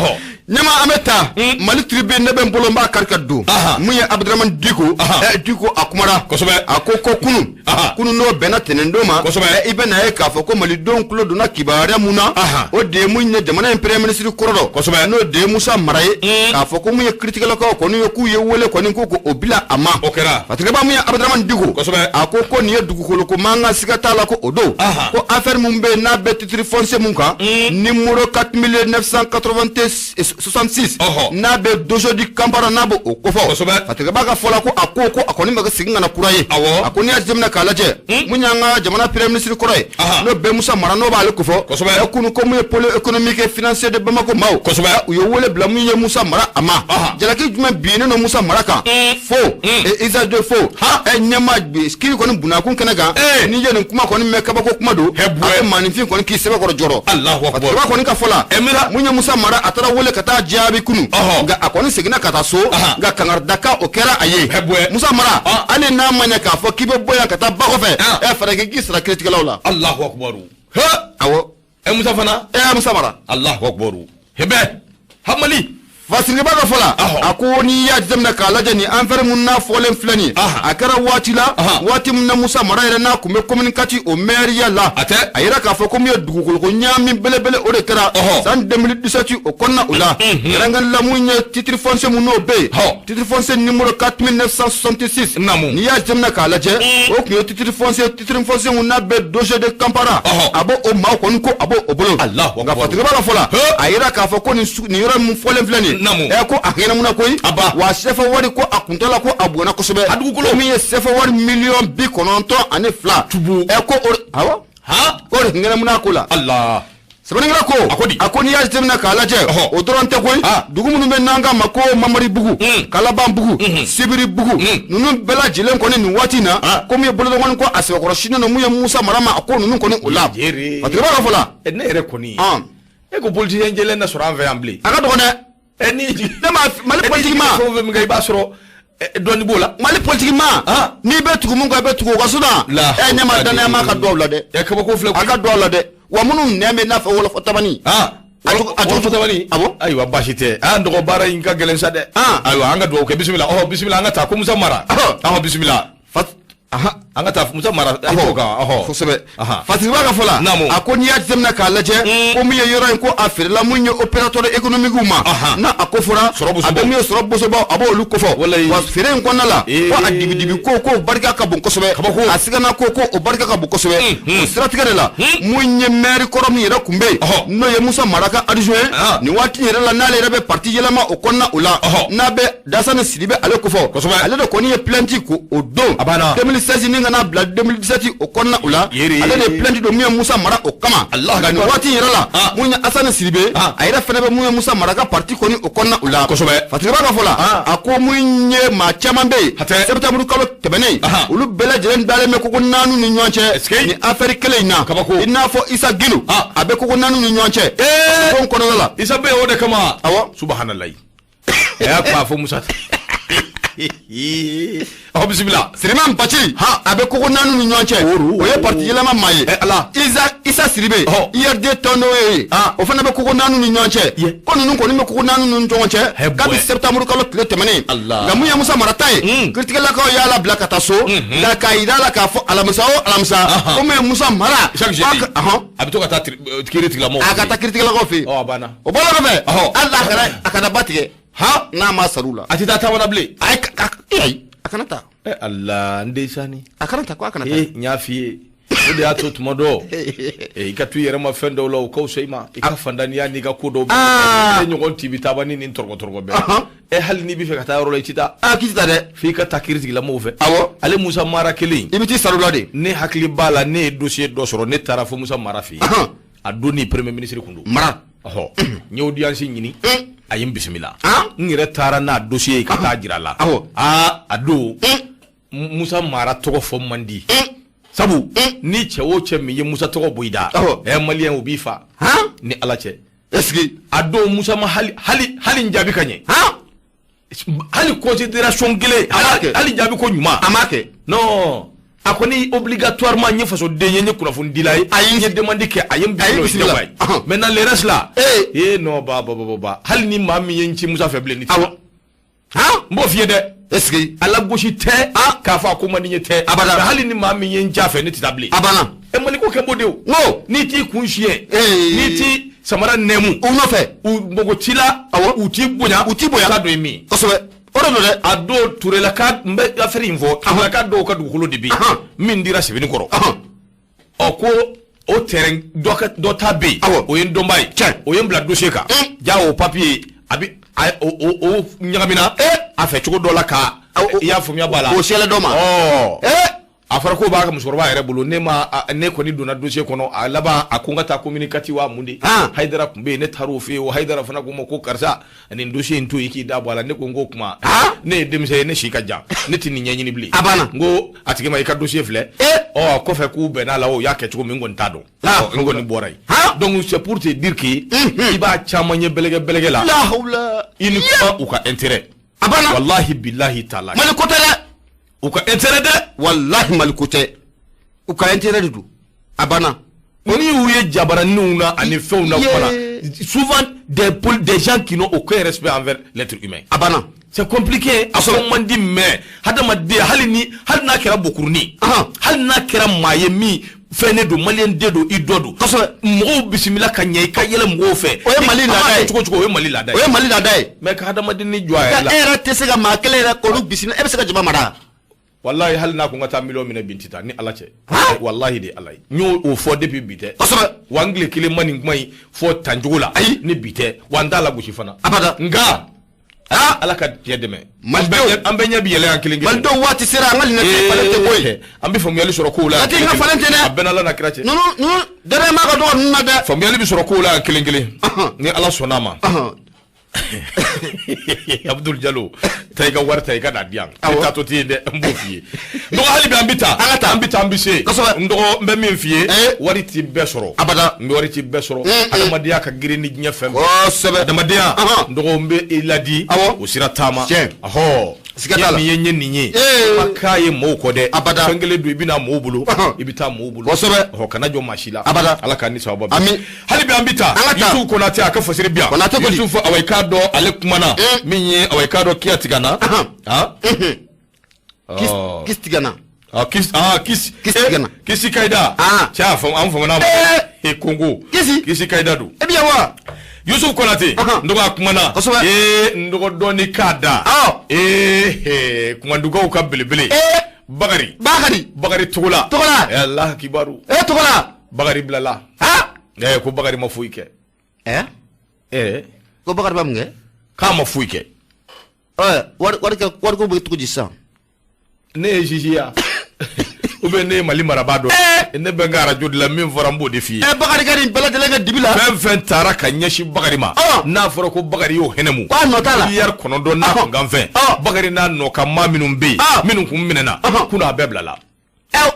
Ɲama, an bɛ taa Mali Tribune, ne bɛ n bolo, n b'a kari ka don. Mun ye Abudramani Diko, Diko a kumara. A ko ko kunun kunun, n'o bɛnna tɛnɛndon ma, i bɛ na ye k'a fɔ ko malidenw tulo donna kibaruya mun na, o de ye mun ye jamana in premier ministre kɔrɔ dɔ, n'o de ye Musa Mara ye, k'a fɔ ko mun ye kiritigɛlakaw kɔni ye, k'u ye wele kɔni ko k'o bila a ma. O kɛra. Fatigɛba, mun ye Abudramani Diko, a ko ko nin ye dugukolo ko mankan, siga t'a la ko o don, ko affaire mun bɛ yen n'a bɛ titre foncier mun kan, numéro 4966, n'a bɛ dojo di Kampala, n'a bɛ o kofɔ. Fatigɛba ka fɔ la, ko a ko ko a kɔni bɛ ka segin ka na kura ye. A ko n'i y'a jateminɛ k'a lajɛ, mun y'an ka jamana premier ministre kɔrɔ ye, n'o bɛ Musa Mara, n'o b'ale kofɔ, kunu ko mun ye pôle économique et financier de Bamako maaw, u ye wele bila mun ye Musa Mara a ma. Jalaki jumɛn binnen don Musa Mara kan? Faux et usage de faux. Ɲɛma, kiri kɔni bunakun kɛnɛ kan, n'i ye nin kuma kɔni mɛn, kabako kuma don, a bɛ maaninfin kɔni k'i sɛbɛkɔrɔ jɔrɔ. Fatigɛba kɔni ka fɔ la, mun ye Musa Mara, a taara wele ka taa jaabi kunu, nka a kɔni seginna ka taa so, nka kangaridakan o kɛra a ye. Musa Mara, hali n'a ma ɲɛ k'a fɔ k'i bɛ bɔ yan ka taa ba kɔfɛ, fɛɛrɛ kɛ k'i sara kiritigɛlaw la. Alahu akubaru. Awɔ. Musa fana. Musa Mara. Alahu akubaru, hɛbɛ hamali. Fasiriba ka fɔ la, a ko n'i y'a jateminɛ k'a lajɛ nin affaire mun n'a fɔlen filɛ nin ye, a kɛra waati la, waati min na Musa Mara yɛrɛ n'a tun bɛ commune 4 o maire la, a tɛ a yira k'a fɔ ko min ye dugukoloko ɲaami belebele o de kɛra san 2017 o kɔnɔna o la, kɛrɛnkɛrɛn la mun ye titre foncier mun n'o bɛ yen, titre foncier numéro 4966, n'i y'a jateminɛ k'a lajɛ, o tun ye titre foncier mun n'a bɛ dossier de Kampara, a b'o o maaw kɔni ko a b'o o bolo. Nka Fasiriba ka fɔ la, a yira k'a fɔ ko nin yɔrɔ mun fɔlen filɛ nin ye, ɛ ko a ɲɛnamuna koyi, wa CFA wari ko a kuntala ko a bonyana kosɛbɛ, a dugukolo min ye CFA wari miliyɔn 92, ɛ ko o, awɔ, k'o de ɲɛnamuna ko la. Sɛbɛnnikɛla ko, A ko di? A ko n'i y'a jateminɛ k'a lajɛ, o dɔrɔn tɛ koyi, dugu minnu bɛ n'an k'a ma ko Mamaribugu, Kalabanbugu, Sibiribugu, ninnu bɛɛ lajɛlen kɔni nin waati in na, ko min ye bolodɔngɔni ko a sɛbɛkɔrɔ sinnen don mun ye Musa Mara ma, a ko ninnu kɔni o la. Fasiriba ka fɔ la. Ne yɛrɛ kɔni, e ko politicien jɛlen na sɔrɔ an fɛ yan bilen. A ka dɔgɔn dɛ. Ɛ ni ne ma Mali politique ma. Fɛn o fɛn min kɛ, i b'a sɔrɔ dɔɔni b'o la. Mali politique ma, n'i bɛ tugu mun kɔ, i bɛ tugu o ka sinon ɛ ɲɛ ma danaya ma, a ka duwawu la dɛ. Ɛ kabako filɛ. A ka duwawu la dɛ, wa minnu nɛn bɛ n'a fɔ wɔlɔfɔ tabani. A wɔlɔfɔ tabani. Awɔ. Ayiwa, baasi tɛ, an dɔgɔ baara in ka gɛlɛn sa dɛ. Ayiwa, an ka dugawu kɛ. Bisimila, ɔhɔ, bisimila, an ka taa ko Musa Mara. Ɔhɔ, bisimila. An ka taa Musa Mara ɔhɔ kan, ɔhɔ. Kosɛbɛ. Fasiriba ka fɔ la, a ko n'i y'a jateminɛ k'a lajɛ, ko min ye yɔrɔ in ko a feerela mun ye opérateur économique ma, n'a a ko fɔra, a bɛ min ye sɔrɔ bosobaw, a b'olu kofɔ. Wa feere in kɔnɔna la, ko a dibidibi ko ko barika ka bon kosɛbɛ, a sigana ko ko o barika ka bon kosɛbɛ. O siratigɛ de la, mun ye maire kɔrɔ min yɛrɛ tun bɛ yen, n'o ye Musa Mara ka adjoint nin waati in yɛrɛ la, n'ale yɛrɛ bɛ parti yɛlɛma o kɔnɔna o la, n'a bɛ Dasani Sidibe ale kofɔ, ale de kɔni ye plainte ko o don 2016 ni ka n'a bila 2017 o kɔnɔna o la, ale de ye plainte don mun ye Musa Mara o kama. Nka nin waati in yɛrɛ la, mun ye Asani Sidibe, a yɛrɛ fana bɛ mun ye Musa Mara ka parti kɔni o kɔnɔna o la. Fasiriba ka fɔ la, a ko mun ye maa caman bɛ yen, septembre kalo tɛmɛnen, olu bɛɛ lajɛlen dalen bɛ koko naani ni ɲɔgɔn cɛ nin affaire kelen in na, i n'a fɔ Isa Gindo, a bɛ koko naani ni ɲɔgɔn cɛ bon kɔnɔna la. Isa bɛ yen o de kama. Awɔ. Subahanallahi, a y'a kuma fɔ Musa. Ɔ bisimila. Siriman Bacili, a bɛ koko naani ni ɲɔgɔn cɛ, o ye parti yɛlɛma maa ye. Ala. Isa Sidibe, IRD tɔn dɔ ye, o fana bɛ koko naani ni ɲɔgɔn cɛ, ko ninnu kɔni bɛ koko naani ni ɲɔgɔn cɛ kabi septembre kalo tile tɛmɛnen. Nka mun ye Musa Mara ta ye, kiiritigɛlakaw y'a labila ka taa so, nka k'a yira la k'a fɔ alamisa o alamisa, ko mun ye Musa Mara. Chaque jeudi a bɛ to ka taa kiiri tigilamɔgɔw. A ka taa kiiritigɛlakaw fɛ yen. Ɔ a banna. O bɔra kɔfɛ, hali a kana ba tigɛ n'a ma sar'u la. A tɛ taa taama na bilen. Ayi, a kana taa. Ɛ Ala, n den sani. A kana taa, ko a kana taa. Ee, n y'a f'i ye, o de y'a to tuma dɔ i ka to i yɛrɛ ma fɛn dɔw la, o ka fisa i ma i ka fantanya n'i ka ko dɔw bɛ ɲɔgɔn tibi taaba ni nin tɔrɔgɔ tɔrɔgɔ bɛɛ. Ɛ hali n'i bɛ fɛ ka taa yɔrɔ la, i tɛ taa. Aa, k'i tɛ taa dɛ. F'i ka taa kiiri tigilamɔgɔw fɛ. Awɔ. Ale Musa Mara kelen. I bɛ t'i sar'u la de. Ne hakili b'a la, ne ye dossier dɔ sɔrɔ, ne taara fo Musa Mara fɛ yen. A don ni premier ministre kun don. Mara. Ɔhɔ, n ye audience ɲini, a ye n bisimila. N yɛrɛ taara n'a dossier ye ka taa jira a la. Aa, a don Musa Mara tɔgɔ fɔ man di, sabu ni cɛ o cɛ min ye Musa tɔgɔ bɔ i da, ɛ maliyɛn, o b'i fa ni Ala cɛ. Est-ce que a don Musa ma hali hali hali n jaabi ka ɲɛ, hali considération kelen, hali jaabi ko ɲuman. A m'a kɛ. Non, a kɔni obligatoirement n ye fasoden ye, n ye kunnafonidila ye, Ayi. n ye demande kɛ, a ye n bisimila. Maintenant le reste là, eh non, ba ba ba ba, hali ni maa min ye n ci Musa fɛ bilen, ni tɛ. N b'o f'i ye dɛ. Est-ce que A lagosi tɛ k'a fɔ a ko man di n ye tɛ. Abada. Hali ni maa min ye n ci a fɛ, ne tɛ taa bilen. A banna. Ɛ, Mali ko kɛ b'o de o. N ko n'i t'i kun siɲɛ, n'i t'i samara nɛmu u nɔfɛ, u mago t'i la, u t'i bonya, U t'i bonya. T'a dɔn ye min ye. Kosɛbɛ, o de don dɛ. A dɔw Turelaka, n bɛ affaire in fɔ, Turelaka dɔw ka dugukolo de bɛ yen min dira Sebenikɔrɔ. Ɔ ko o terrain dɔ ka dɔ ta bɛ yen, o ye n dɔnba ye, o ye n bila dossier kan. Ja o papier a bɛ o ɲagamina a fɛ cogo dɔ la ka i y'a faamuya b'a la. O sɛlɛ dɔ ma. Ɔ a fɔra ko b'a ka musokɔrɔba yɛrɛ bolo, ne ma, ne kɔni donna dossier kɔnɔ. A laban a ko n ka taa commune 4 wa mun de, Hayidara tun bɛ yen, ne taara o fɛ yen. O Hayidara fana ko n ma ko karisa, nin dossier in to yen, i k'i da bɔ a la. Ne ko n ko kuma, ne ye denmisɛn ye, ne si ka jan, ne tɛ nin ɲɛɲini bilen. A banna. N ko a tigi ma, i ka dossier filɛ. Ɔ kɔfɛ k'u bɛn'a la, o y'a kɛ cogo min, n kɔni t'a dɔn. N kɔni bɔra yen. Donc c'est pour te dire que i b'a caman ye bɛlɛgɛ bɛlɛgɛ la. La hawla. Uniquement u ka intérêt. A banna. Wallahi billahi taala. Mali ko tɛ dɛ. U ka intérêt dɛ. Wallahi Mali ko tɛ, u ka intérêt de don, a banna. N'i y'u ye jabaraninw na ani fɛnw na kuma na, souvent des gens qui n'ont aucun respect envers l'être humain. A banna. C'est compliqué, a fɔ man di, mais hadamaden, hali n'a kɛra bokurunin, hali n'a kɛra maa ye min fɛn ne don, maliyɛn den don, i dɔ don. Mɔgɔw bisimila ka ɲɛ, i ka yɛlɛ mɔgɔw fɛ. O ye Mali laada ye. Cogo cogo, o ye Mali laada ye. O ye Mali laada ye. Mais ka hadamaden ni jɔ a yɛrɛ la. E yɛrɛ tɛ se ka maa kelen yɛrɛ k'olu bisimila, e bɛ se ka jama mara. Walahi, hali n'a ko n ka taa miliyɔn minɛ bi, n tɛ taa ni Ala cɛ. Walahi de Ala ye, n y'o o fɔ depuis bi tɛ. Wa n tile kelen ma nin kuma in fɔ tancogo la. Ayi. Ni bi tɛ, wa n t'a lagosi fana. Abada. Nka Ala ka diɲɛ dɛmɛ. Malidenw, an bɛɛ ɲɛ bi yɛlɛ yan kelen kelen. Malidenw, waati sera an ka lunette falen tɛ koyi. An bɛ faamuyali sɔrɔ kow la. Lati n ka falen tɛ dɛ. A bɛɛ n'Ala n'a kira cɛ. Ninnu danaya ka dɔgɔ ninnu na dɛ. Faamuyali bɛ sɔrɔ kow la yan kelen kelen. Ni Ala sɔnn'a ma. Abudul Jalo, taa i ka wari ta, i ka n'a di yan. Ne taatɔ tɛ yen dɛ, n b'o f'i ye. N dɔgɔ, hali bi an bɛ taa. An ka taa. An bɛ taa, an bɛ se. N dɔgɔ, n bɛ min f'i ye. Wari ti bɛɛ sɔrɔ. Abada. N bɛ wari ti bɛɛ sɔrɔ. Adamadenya ka girin ni diɲɛ fɛn bɛɛ. Adamadenya. N dɔgɔ, n bɛ i ladi. O sira taama. Tiɲɛ. Ɔhɔ. Siga t'a la. Nin ye n ye nin ye. Ma k'a ye mɔgɔw kɔ dɛ. Abada. Fɛn kelen don, i bɛ na mɔgɔw bolo. I bɛ taa mɔgɔw bolo. Ɔhɔ, kana jɔ maa si la. Abada. Ala k'an ni sababa bɛn. Ami. Hali bi an bɛ taa. An ka taa. Yusufu Konate, a ka fasiri bi yan. Konate kɔni. Yusufu, awa, i k'a dɔn ale kumana. Min ye, awa, i k'a dɔn kiya tigana. Kisi tigana. Kisi, ah, kisi. Kisi tigana. Kisi Kayida. Cɛ, a faamu, an famana ma. Kongo. Kisi. Kisi Kayida don. E bɛ yan wa? Yusuf Konate, n dɔgɔ, a kumana. Ee, n dɔgɔ, dɔɔni k'a da. Ee, kumandukaw ka belebele. Bakari. Bakari. Bakari Togola. Togola. Ala kibaru. Togola. Bakari bilala. Ko Bakari ma foyi kɛ. Ko Bakari ma mun kɛ? K'a ma foyi kɛ. Wari ko bɛ cogo di sisan? Ne ye juge ya, ou bien ne ye Mali marabaa dɔ ye? Ne bɛ n ka arajo de la, min fɔra, n b'o de f'i ye. Bakari ka nin bɛɛ lajɛlen kɛ dibi la. Fɛn fɛn taara ka ɲɛsin Bakari ma, n'a fɔra ko Bakari y'o hɛnɛ mun. K'a nɔ t'a la. Miliyari 9 n'a kunkan fɛn. Bakari n'a nɔ ka maa minnu bɛ yen, minnu kun minɛna, kunun a bɛɛ bilala.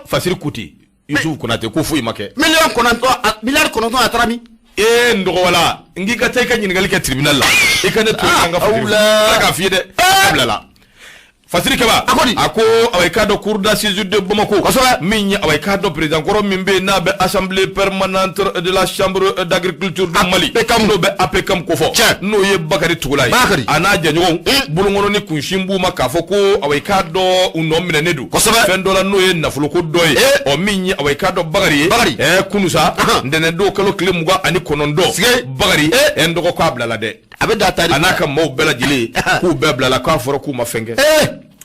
Fasiri Kuti, Yusufu Konate ko foyi ma kɛ. Miliyɔn 9, miliyari 9, a taara min? Ee, n dɔgɔ, wala n k'i ka taa i ka ɲininkali kɛ tribunal la. I ka ne to yen, an ka fasiri. Ala k'a f'i ye dɛ, a bilala. Fasiri Kaba, a ko awa, i k'a dɔn cour d'assises de Bamako, min ye, awa, i k'a dɔn président kɔrɔ min bɛ yen n'a bɛ assemblée permanente de la chambre d'agriculture du Mali, n'o bɛ APCAM kofɔ, n'o ye Bakari Togola ye, a n'a jɛɲɔgɔnw bolonkɔnɔ ni kunsin b'u ma k'a fɔ ko, awa, i k'a dɔn u nɔ minɛnen don fɛn dɔ la, n'o ye nafoloko dɔ ye. Ɔ, min ye, awa, i k'a dɔn Bakari ye, kunu sa, ntɛnɛn kalo tile 29, Bakari, n dɔgɔ, k'a bilala dɛ. A bɛ da tari. A n'a ka maaw bɛɛ lajɛlen, k'u bɛɛ bilala, k'a fɔra k'u ma fɛn kɛ.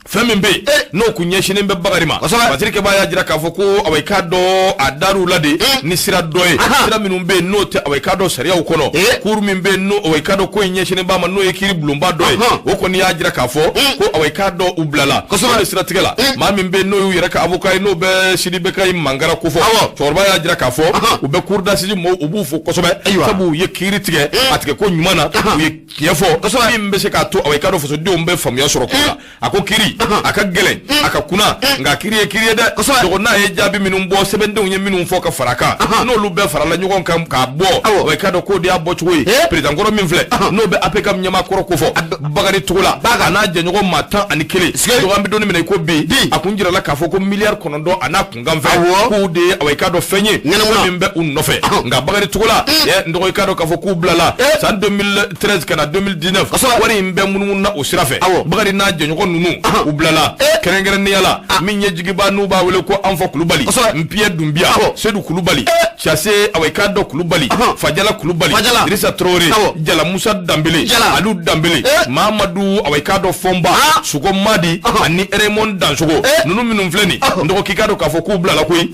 Fɛn min bɛ yen n'o kun ɲɛsinnen bɛ Bakari ma, Fasiri Kɛba y'a jira k'a fɔ ko, awa, i k'a dɔn a dar'u la de ni sira dɔ ye, sira minnu bɛ yen n'o tɛ, awa, i k'a dɔn sariyaw kɔnɔ, cour min bɛ yen n'o, awa, i k'a dɔn ko in ɲɛsinnen b'a ma, n'o ye kiiri bulonba dɔ ye, o kɔni y'a jira k'a fɔ ko, awa, i k'a dɔn u bilala. O de siratigɛ la, maa min bɛ yen n'o y'u yɛrɛ ka avocat ye, n'o bɛ Sidibe Kayi Mangara kofɔ, cɛkɔrɔba y'a jira k'a fɔ u bɛ cour d'assises mɔgɔw, u b'u fo kosɛbɛ, sabu u ye kiiri tigɛ a tigɛ ko ɲuman na, u ye tiɲɛ fɔ min bɛ se k'a to, awa, i k'a dɔn fasodenw bɛ faamuya sɔrɔ ko la. A ko kiiri a ka gɛlɛn, a ka kunna, nka kiiri ye kiiri ye dɛ. Dɔgɔ, n'a ye jaabi minnu bɔ, sɛbɛndenw ye minnu fɔ ka fara kan, n'olu bɛɛ farala ɲɔgɔn kan k'a bɔ, wa i k'a dɔn k'o de y'a bɔcogo ye. Président kɔrɔ min filɛ, n'o bɛ APCAM ɲɛmaa kɔrɔ kofɔ, Bakari Togola, a n'a jɛɲɔgɔn maa 11, dɔgɔ, an bɛ don min na i ko bi, a kun jirala k'a fɔ ko miliyari 9 a n'a kunkan fɛn, k'u de ye, awa, i k'a dɔn fɛn ye min bɛ u nɔfɛ. Nka Bakari Togola, n dɔgɔ, i k'a dɔn k'a fɔ k'u bilala san 2013 ka na 2019, wari in bɛɛ munumunu na o sira fɛ. Bakari n'a jɛɲɔgɔn ninnu, u bilala kɛrɛnkɛrɛnnenya la, min ye jigiba n'u b'a wele ko Anfɔ Kulubali, Npiyɛ Dunbiya, Sedu Kulubali, Case, awa, i k'a dɔn Kulubali, Fajala Kulubali, Dirisa Traoré, Jala Musa Danbele, Alu Danbele, Mamadu, awa, i k'a dɔn Fɔnba, Suko Madi ani Raymond Dansogo, ninnu minnu filɛ nin, n dɔgɔ, k'i k'a dɔn k'a fɔ k'u bilala koyi.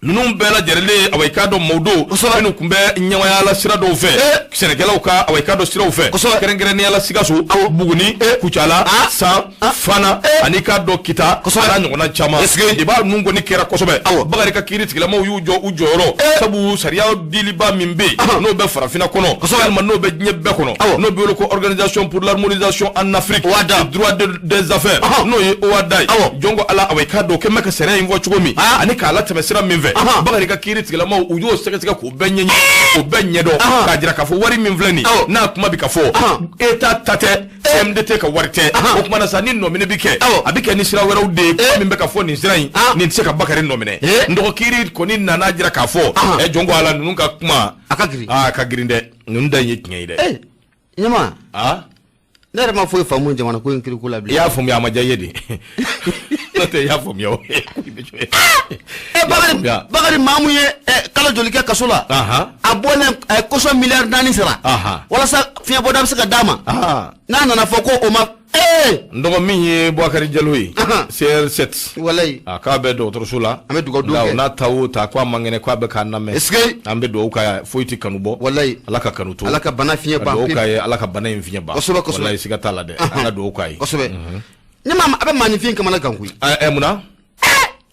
Ninnu bɛɛ lajɛlen, awa, i k'a dɔn mɔdo minnu tun bɛ ɲɛmayala sira dɔw fɛ, sɛnɛkɛlaw ka, awa, i k'a dɔn siraw fɛ, kɛrɛnkɛrɛnnenya la Sikaso, Buguni, Kucala, San, Fana ani k'a dɔn Kita, a n'a ɲɔgɔnna caman. Débat ninnu kɔni kɛra kosɛbɛ. Bakari ka kiiri tigilamaw y'u jɔ u jɔyɔrɔ, sabu sariya diliba min bɛ yen n'o bɛ farafinna kɔnɔ, walima n'o bɛ diɲɛ bɛɛ kɔnɔ, n'o bɛ wele ko Organisation pour l'harmonisation en Afrique du droit des affaires, n'o ye OHADA ye, jɔn ko Ala, awa, i k'a dɔn o kɛn bɛ ka sariya in fɔ cogo min ani k'a latɛmɛ sira min fɛ. fɛ, Bakari ka kiiri tigilamaw u y'o sɛgɛsɛgɛ k'o bɛɛ ɲɛɲini, k'o bɛɛ ɲɛdɔn, k'a jira k'a fɔ wari min filɛ nin ye, n'a kuma bɛ ka fɔ, État ta tɛ, CMDT ka wari tɛ. O kuma na sa, ni nɔminɛ bɛ kɛ, a bɛ kɛ ni sira wɛrɛw de ye. Kuma min bɛ ka fɔ nin sira in, nin tɛ se ka Bakari nɔminɛ. N dɔgɔ, kiiri kɔni nana jira k'a fɔ, ɛ jɔn ko Ala, ninnu ka kuma a ka girin. Aa, a ka girin dɛ. Ninnu da in ye tiɲɛ ye dɛ. Ɲama, ne yɛrɛ ma foyi faamu jamana ko in kiriko la bilen. I y'a faamuya, a ma diya i ye de, n'o tɛ i y'a faamuya o. Bakari, Bakari, maa mun ye kalo joli kɛ kaso la, a bɔlen, a ye caution miliyari 4 sara walasa fiɲɛbɔda bɛ se ka d'a ma, n'a nana fɔ ko o ma ee. N dɔgɔ, min ye Bubakari Jalo ye, CR7, walayi, a k'a bɛ dɔgɔtɔrɔso la. An bɛ dugawu don kɛ. N'a ta o ta ko a man kɛnɛ, k'a bɛ k'an lamɛn. Est-ce que An bɛ dugawu k'a ye, foyi tɛ kanu bɔ. Walayi. Ala ka kanu to. Ala ka bana fiɲɛ ban. Dugawu k'a ye, Ala ka bana in fiɲɛ ban. Kosɛbɛ, kosɛbɛ. Walayi, siga t'a la dɛ, an ka dugawu k'a ye. Kosɛbɛ. Ɲama, a bɛ maaninfin kamana gan koyi. Ɛ, munna?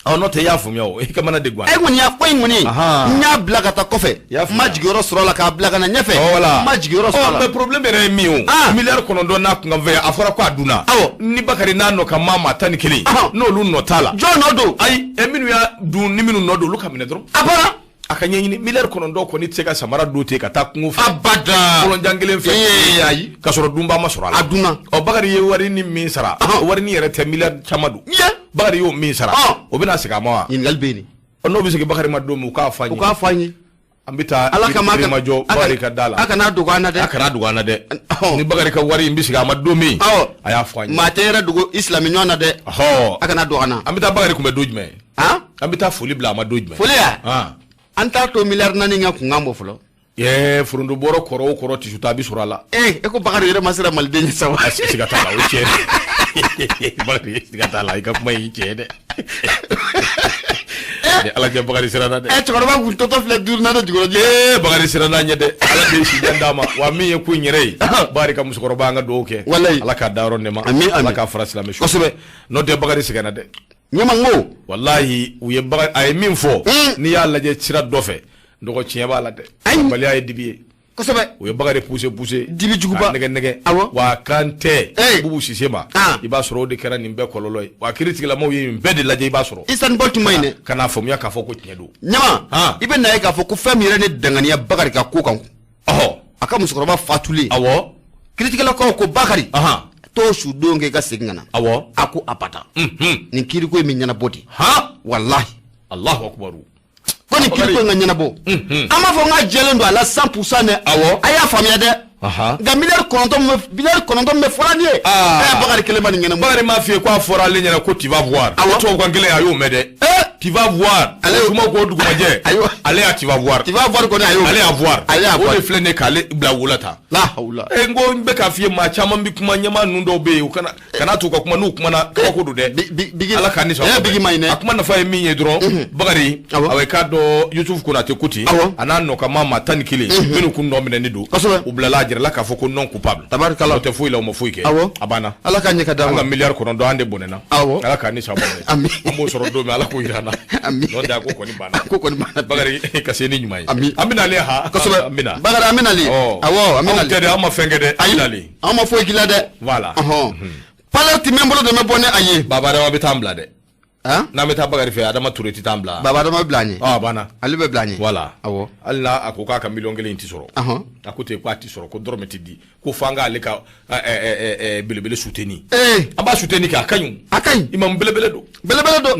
Ɔ, n'o tɛ i y'a faamuya o, i kamana de gan. E kɔni y'a ko in kɔni, n y'a bila ka taa kɔfɛ, n ma jigiyɔrɔ sɔrɔ a la, k'a bila ka na ɲɛfɛ, n ma jigiyɔrɔ sɔrɔ a la. Mais problème yɛrɛ ye min ye o, miliyari 9 n'a kunkanfɛn, a fɔra ko a dunna. Ni Bakari n'a nɔ ka maa 11, n'olu nɔ t'a la. Jɔn nɔ don? Ayi, ɛ, minnu y'a dun, ni minnu nɔ don, olu ka minɛ dɔrɔn. A bɔra. A ka ɲɛɲini, miliyari 9 kɔni tɛ se ka samara don ten ka taa kungo fɛ. Abada. Kɔlɔnjan kelen fɛ. Ee, ayi. Ka sɔrɔ dunba ma sɔrɔ a la. A dunna. Ɔ, Bakari ye wari ni min sara, wari ni yɛrɛ tɛ, miliyari caman don. Bakari y'o min sara, o bɛna segin a ma wa? Ɲininkali bɛ yen. Ɔ, n'o bɛ segin Bakari ma don min, u k'a fɔ an ye. U k'a fɔ an ye. An bɛ taa Ala kama majɔ Bakari ka da la. A kana dogo an na dɛ. A kana dogo an na dɛ. Ni Bakari ka wari in bɛ segin a ma don min, a y'a fɔ an ye. Maa tɛ yɛrɛ dogo i silamɛ ɲɔgɔn na dɛ. A kana dogo an na. An bɛ taa Bakari kunbɛn don jumɛn? An bɛ taa foli bila a ma don jumɛn? Foli ya? An t'a to miliyari 4 ka kunkan bɔ fɔlɔ. Ɛɛ, foronto bɔrɔ kɔrɔ o kɔrɔ, tisu ta a bɛ sɔrɔ a la. Ee, e ko Bakari yɛrɛ ma siran maliden ɲɛ sa wa? Siga t'a la, o ye tiɲɛ ye. Bakari, siga t'a la, i ka kuma y'i tiɲɛ ye dɛ. Ni Ala cɛ, Bakari siranna dɛ. Ɛ, cɛkɔrɔba kun tɔtɔ filɛ duurunan de jukɔrɔ. Ee, Bakari siranna ɲɛ dɛ. Ala bɛ si jan d'a ma. Wa min ye ko in yɛrɛ ye, Bakari ka musokɔrɔba, an ka dugawu kɛ. Walayi. Ala k'a dayɔrɔ nɛɛma. Ami, ami. Ala k'a fara silamɛ su. Kosɛbɛ. N'o tɛ, Bakari sɛgɛnna dɛ. Ɲama, n ko. Walahi, u ye Bakari, a ye min fɔ, n'i y'a lajɛ sira dɔ fɛ, dɔgɔ, tiɲɛ b'a la dɛ. Baliya ye dibi ye. Kosɛbɛ. U ye Bakari pousser pousser. Dibi juguba. Nɛgɛ nɛgɛ. Awɔ. Wa kan tɛ. Bubu Sise ma. I b'a sɔrɔ o de kɛra nin bɛɛ kɔlɔlɔ ye. Wa kiiri tigilamaw ye nin bɛɛ de lajɛ, i b'a sɔrɔ. Usain Bolt ma ɲi dɛ. Ka n'a faamuya k'a fɔ ko tiɲɛ don. Ɲama, i bɛ na ye k'a fɔ ko fɛn min yɛrɛ ne danganiya Bakari ka ko kan. A ka musokɔrɔba fatulen. Kiiritigɛlakaw ko Bakari. T'o su don kɛ i ka segin ka na. A ko abada. Nin kiiriko in bɛ ɲɛnabɔ de. Walahi. Alahu akubaru. Ko nin kiiriko in ka ɲɛnabɔ. An b'a fɔ n k'a jɛlen don a la 100% dɛ. A y'a faamuya dɛ. Nka miliyari 9 min bɛ fɔra nin ye. Ɛ, Bakari kelen ma nin ɲɛnabɔ. Bakari m'a f'i ye k'a fɔra ale ɲɛna ko tu vas voir. Tubabukan kelen a y'o mɛn dɛ. Tu vas voir. Ale kuma ko dugumajɛ. Ale y'a tu vas voir. Tu vas voir kɔni, a y'o. Ale y'a voir. Ale y'a voir. O de filɛ nin ye k'ale bila wo la tan. La hawula. Ɛ, n ko n bɛ k'a f'i ye, maa caman bɛ kuma, ɲɛmaa ninnu dɔw bɛ yen, u kana t'u ka kuma, n'u kumana kabako don dɛ. Ala k'an ni sɔn. Bigi ma ɲi dɛ. A kuma nafa ye min ye dɔrɔn, Bakari, awɔ, i k'a dɔn Yusufu Konate Kuti, a n'a nɔ ka maa 11 minnu kun nɔ minɛni don. Kosɛbɛ. U bilala, a jirala k'a fɔ ko non coupable. Tabarikala. O tɛ foyi la, u ma foyi kɛ. A banna. Ala k'a ɲɛ ka d'an ma. An ka miliyari 9, an de bɔnɛna. Ala k'an ni sɔn. Ami. An b'o sɔrɔ don min, Ala k'o jira an na. Ami. N'o tɛ, a ko kɔni banna. A ko kɔni banna. Bakari, ka se ni ɲuman ye. Ami. An bɛ nalen ha. Kosɛbɛ. An bɛ na. Bakari, an bɛ nalen. Awɔ, an bɛ Anw nalen. tɛ dɛ, an ma fɛn kɛ dɛ. An bɛ nalen. An ma foyi k'i la dɛ. Voilà. Palais ti bɛ n bolo de, bɛ bɔ ni a ye. Baba Adama bɛ taa an bila dɛ. N'an bɛ taa Bakari fɛ, Adama Ture tɛ taa an bila. Baba Adama bɛ bila an ɲɛ. A banna. Ale bɛ bila an ɲɛ. Voilà. Awɔ. Hali n'a a ko k'a ka miliyɔn 1 in tɛ sɔrɔ. A ko ten k'a tɛ sɔrɔ, ko dɔrɔmɛ tɛ di. Ko f'an k'ale ka belebele soutenir. An b'a soutenir kɛ, a ka ɲi. A ka ɲi. Imam belebele don. Belebele don.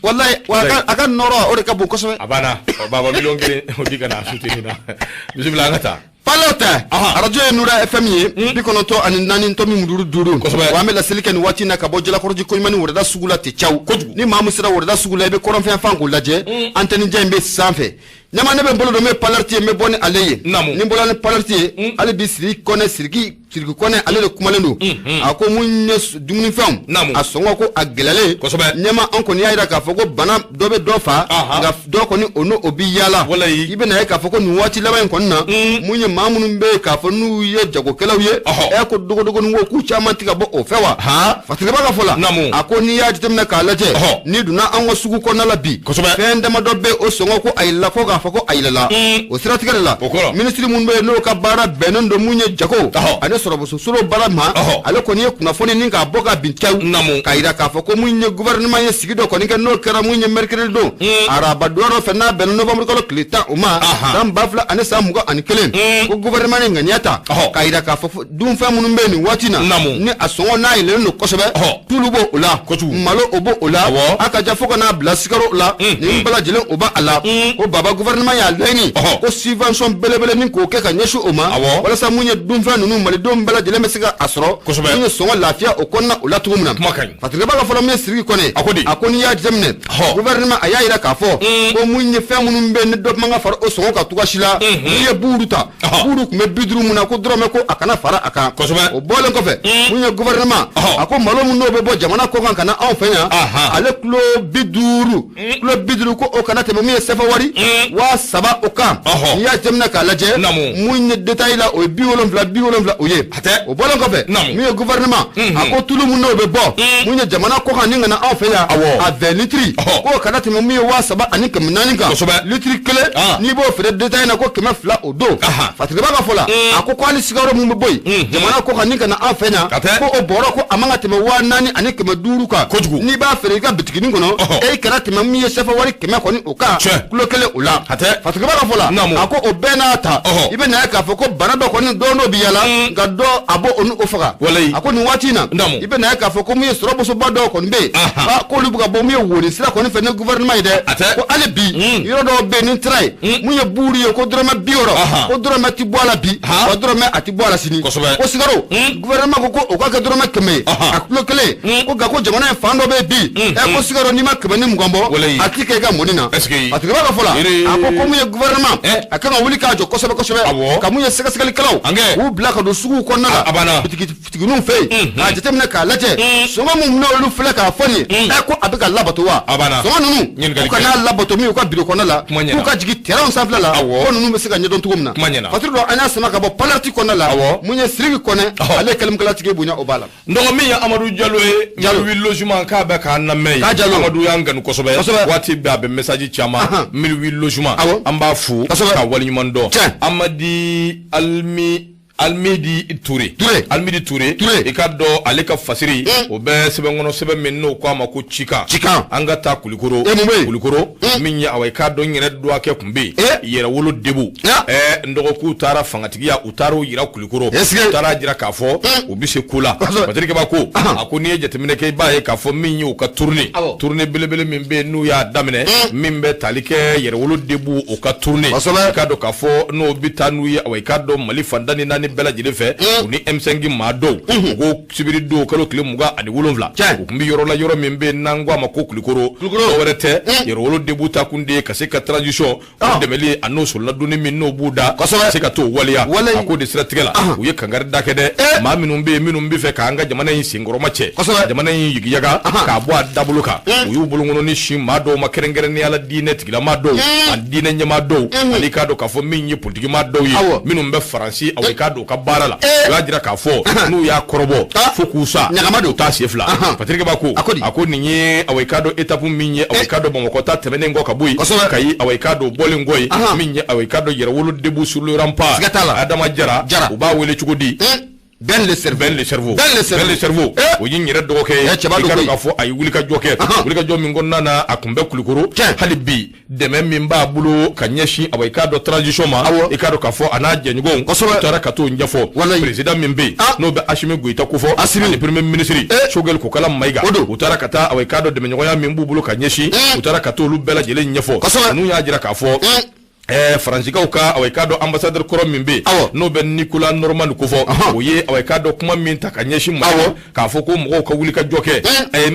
Walayi, wa a ka nɔrɔ o de ka bon kosɛbɛ. A banna. Baba, miliyɔn 1 o di ka na soutenir na. Bisimila, an ka taa. Palais tɛ. Arajo ye Nura FM ye, 94.5. Kosɛbɛ. Wa an bɛ laseli kɛ nin waati in na ka bɔ Jalakɔrɔji Koɲumani wɛrɛda sugu la ten cawu. Kojugu. Ni maa min sera wɛrɛda sugu la, i bɛ kɔrɔnfɛn fan k'o lajɛ. Antenne jan in bɛ sanfɛ. Ɲama, ne bɛ n bolo don, n bɛ Palais ye, n bɛ bɔ ni ale ye. Naamu. Ni n bɔra ni Palais ye, hali bi Sidiki Kɔnɛ, Sidiki Sidiki Kɔnɛ, ale de kumalen don. A ko mun ye dumunifɛnw. Naamu. A sɔngɔ ko a gɛlɛyalen. Kosɛbɛ. Ɲama, an kɔni y'a jira k'a fɔ ko bana dɔ bɛ dɔ fa. Nka dɔ kɔni o n'o o bi yaala. Walayi. I bɛna ye k'a fɔ ko nin waati laban in kɔni na, mun ye maa minnu bɛ yen k'a fɔ n'u ye jagokɛlaw ye. Ɛ, ko dogodogonin ko k'u caman tɛ ka bɔ o fɛ wa. Fatigaba ka fɔ la. Naamu. A ko n'i y'a jateminɛ k'a lajɛ. N'i donna an ka sugu kɔnɔna la bi. Kosɛbɛ. Fɛn damadɔ bɛ o sɔngɔ ko a yɛlɛla, fo k'a fɔ ko a yɛlɛla. O siratigɛ de la. O kɔrɔ. Minisiri minnu bɛ yen n'o ka baara bɛnnen don mun ye jago. Ani sɔrɔboso Solo Bala ma, ale kɔni ye kunnafoni ni k'a bɔ ka bin cawu, k'a yira k'a fɔ ko mun ye gouvernement ye sigi dɔ kɔni kɛ, n'o kɛra mun ye mercredi don, araba don dɔ fɛ, n'a bɛnna novembre kalo tile 10 o ma, san 2021, ko gouvernement ye ŋaniya ta k'a yira k'a fɔ dunfɛn minnu bɛ nin waati na, ni a sɔngɔ n'a yɛlɛlen don kosɛbɛ, tulu b'o o la, malo o b'o o la, a ka ja fo ka n'a bila sikaro la, nin bɛɛ lajɛlen o b'a la. Ko baba, gouvernement y'a laɲini ko subvention belebele ni k'o kɛ ka ɲɛsin o ma, walasa mun ye dunfɛn ninnu, malidenw bɛɛ lajɛlen bɛ se ka a sɔrɔ, mun ye sɔngɔ lafiya o kɔnɔna o la cogo min na. Fatigɛba ka fɔlɔ, min ye Sidiki Kɔnɛ, a ko n'i y'a jateminɛ, gouvernement a y'a yira k'a fɔ ko mun ye fɛn minnu bɛ ni dɔ man ka fara o sɔngɔ kan cogoya si la. N'i ye buuru ta, buuru tun bɛ 50 mun na, ko dɔrɔmɛ ko a kana fara a kan. O bɔlen kɔfɛ, mun ye gouvernement a ko malo min n'o bɛ bɔ jamana kɔkan ka na anw fɛ yan, ale kilo 50, kilo 50, ko o kana tɛmɛ mun ye sɛfɛ wari 3000 o kan. N'i y'a jateminɛ k'a lajɛ, mun ye détail la, o ye 70, 70 o ye. O bɔlen kɔfɛ, mun ye gouvernement a ko tulu mun n'o bɛ bɔ mun ye jamana kɔkan ni ka na anw fɛ yan, a 20 litiri, k'o kana tɛmɛ mun ye 3400 kan. Litiri kelen, n'i b'o feere détail na, ko 200 o don. Fatigɛba ka fɔ la, a ko hali sikaro mun bɛ bɔ yen jamana kɔkan ni ka na anw fɛ yan, ko o bɔrɔ ko a man ka tɛmɛ 4500 kan. Kojugu. N'i b'a feere i ka bitiginin kɔnɔ, e kana tɛmɛ min ye sɛfɛ wari 100 kɔni o kan, kilo kelen o la. Fatigɛba ka fɔ la, a ko o bɛɛ n'a ta, i bɛ na ye k'a fɔ ko bana dɔ kɔni dɔn dɔ bɛ yala, nka dɔ a b'o o faga. A ko nin waati in na, i bɛ na ye k'a fɔ ko mun ye sɔrɔbosoba dɔw kɔni bɛ yen, k'olu bɛ ka bɔ mun ye woni sira kɔni fɛ ni gouvernement ye dɛ, ko hali bi yɔrɔ dɔw bɛ yen, ni taara yen, mun ye buuru ye, ko dɔrɔmɛ 60, ko dɔrɔmɛ ti bɔ a la bi, wa dɔrɔmɛ a ti bɔ a la sini. Ko sikaro, gouvernement ko o ka kɛ dɔrɔmɛ 100 ye a kilo kelen, ko nka ko jamana in fan dɔ bɛ bi, ko sikaro n'i ma 120 bɔ, a ti kɛ i ka mɔni na. Fatigɛba ka fɔ la, a ko mun ye gouvernement a kan ka wuli k'a jɔ kosɛbɛ kosɛbɛ, ka mun ye sɛgɛsɛgɛlikɛlaw k'u bila ka don suguw kɔnɔna la, bitigininw fɛ yen, k'a jateminɛ k'a lajɛ, sɔngɔ min n'olu filɛ k'a fɔ nin ye, ko a bɛ ka labato wa? Sɔngɔ ninnu, u kana labato min u ka biro kɔnɔna la, k'u ka jigin terrain sanfɛla la, ko ninnu bɛ se ka ɲɛdɔn cogo min na. Fatiri dɔ, an y'a sama ka bɔ Palarti kɔnɔna la, mun ye Sidiki Kɔnɛ, ale ye kɛlɛkɛlatigi bonya o b'a la. N dɔgɔ, min ye Amadu Jalo ye, Mille huit logement, k'a bɛ k'an lamɛn yen. Amadu y'an kanu kosɛbɛ, waati bɛɛ a bɛ message caman. Mille huit logement, an b'a fo ka waleɲuman dɔn. Amadi Alimi Alimidi Touré, Alimidi Touré, i ka dɔn ale ka fasiri o bɛ sɛbɛn kɔnɔ, sɛbɛn min n'o ko a ma ko cikan. Cikan. An ka taa Kulikoro. Kulikoro, min ye awa i k'a dɔn n yɛrɛ dɔgɔkɛ tun bɛ yen, Yɛrɛwolo Debout. N dɔgɔ, k'u taara fangatigiya, u taara o yira Kulikoro, u taara jira k'a fɔ u bɛ se ko la. Patrick Keba ko, a ko n'i ye jateminɛ kɛ, i b'a ye k'a fɔ min ye u ka tournée, tournée belebele min bɛ yen n'u y'a daminɛ, min bɛ tali kɛ Yɛrɛwolo Debout o ka tournée, i k'a dɔn k'a fɔ n'o bɛ taa n'u ye, awa i k'a dɔn Mali fan tan ni naani bɛɛ lajɛlen fɛ, u ni M5 maa dɔw, u ko sibiri don kalo tile 27, u tun bɛ yɔrɔ la, yɔrɔ min bɛ yen n'an ko a ma ko Kulikoro. Dɔwɛrɛ tɛ, Yɛrɛwolo Debout ta kun de ye ka se ka transition o dɛmɛli a n'o sɔrɔladonni min n'o b'u da, se ka t'o waleya. A k'o de siratigɛ la, u ye kankari da kɛ dɛ, maa minnu bɛ yen, minnu bɛ fɛ k'an ka jamana in senkɔrɔma cɛ, jamana in yigiyaga k'a bɔ a dabolo kan, u y'u bolokɔnɔni sin maa dɔw ma, kɛrɛnkɛrɛnnenya la diinɛ tigilamaa dɔw ani diinɛ ɲɛmaa dɔw, ani k'a dɔn k'a fɔ min ye politiki maa dɔw ye minnu bɛ Faransi, awa i k'a dɔn u ka baara la. U y'a jira k'a fɔ n'u y'a kɔrɔbɔ fo k'u sa, ɲagama don, taa sen fila. Patrick Keba ko, a ko nin ye awa i k'a dɔn étape min ye, awa i k'a dɔn Bamakɔ ta tɛmɛnen kɔ ka bɔ yen, Kayi, awa i k'a dɔn bɔlen kɔ yen, min ye awa i k'a dɔn Yɛrɛwolo Debout sur le rempart, Adama Jara, u b'a wele cogo di? Ben le cerveau. Ben le cerveau. Ben le cerveau. Ben le cerveau. O ye n yɛrɛ dɔgɔkɛ ye. Cɛba don koyi. I k'a dɔn k'a fɔ a ye wulikajɔ kɛ. Wulikajɔ min kɔnɔna na, a tun bɛ Kulukoro. Hali bi dɛmɛ min b'a bolo ka ɲɛsin awa i k'a dɔn transition ma. I k'a dɔn k'a fɔ a n'a jɛɲɔgɔnw. U taara ka t'o ɲɛfɔ. Président min bɛ yen, n'o bɛ Asimi Goyita kofɔ. Asimi. Ani premier ministre Choguel Kokala Mayiga. O don. U taara ka taa awa i k'a dɔn dɛmɛɲɔgɔnya min b'u bolo ka ɲɛsin. U taara ka t'olu bɛɛ lajɛlen ɲɛfɔ. Ninnu y'a jira k'a fɔ Faransikaw ka awa i k'a dɔn ambassadeur kɔrɔ min bɛ yen, n'o bɛ Nicolas Normand kofɔ, o ye awa i k'a dɔn kuma min ta ka ɲɛsin Mali ma, k'a fɔ ko mɔgɔw ka wuli ka jɔ kɛ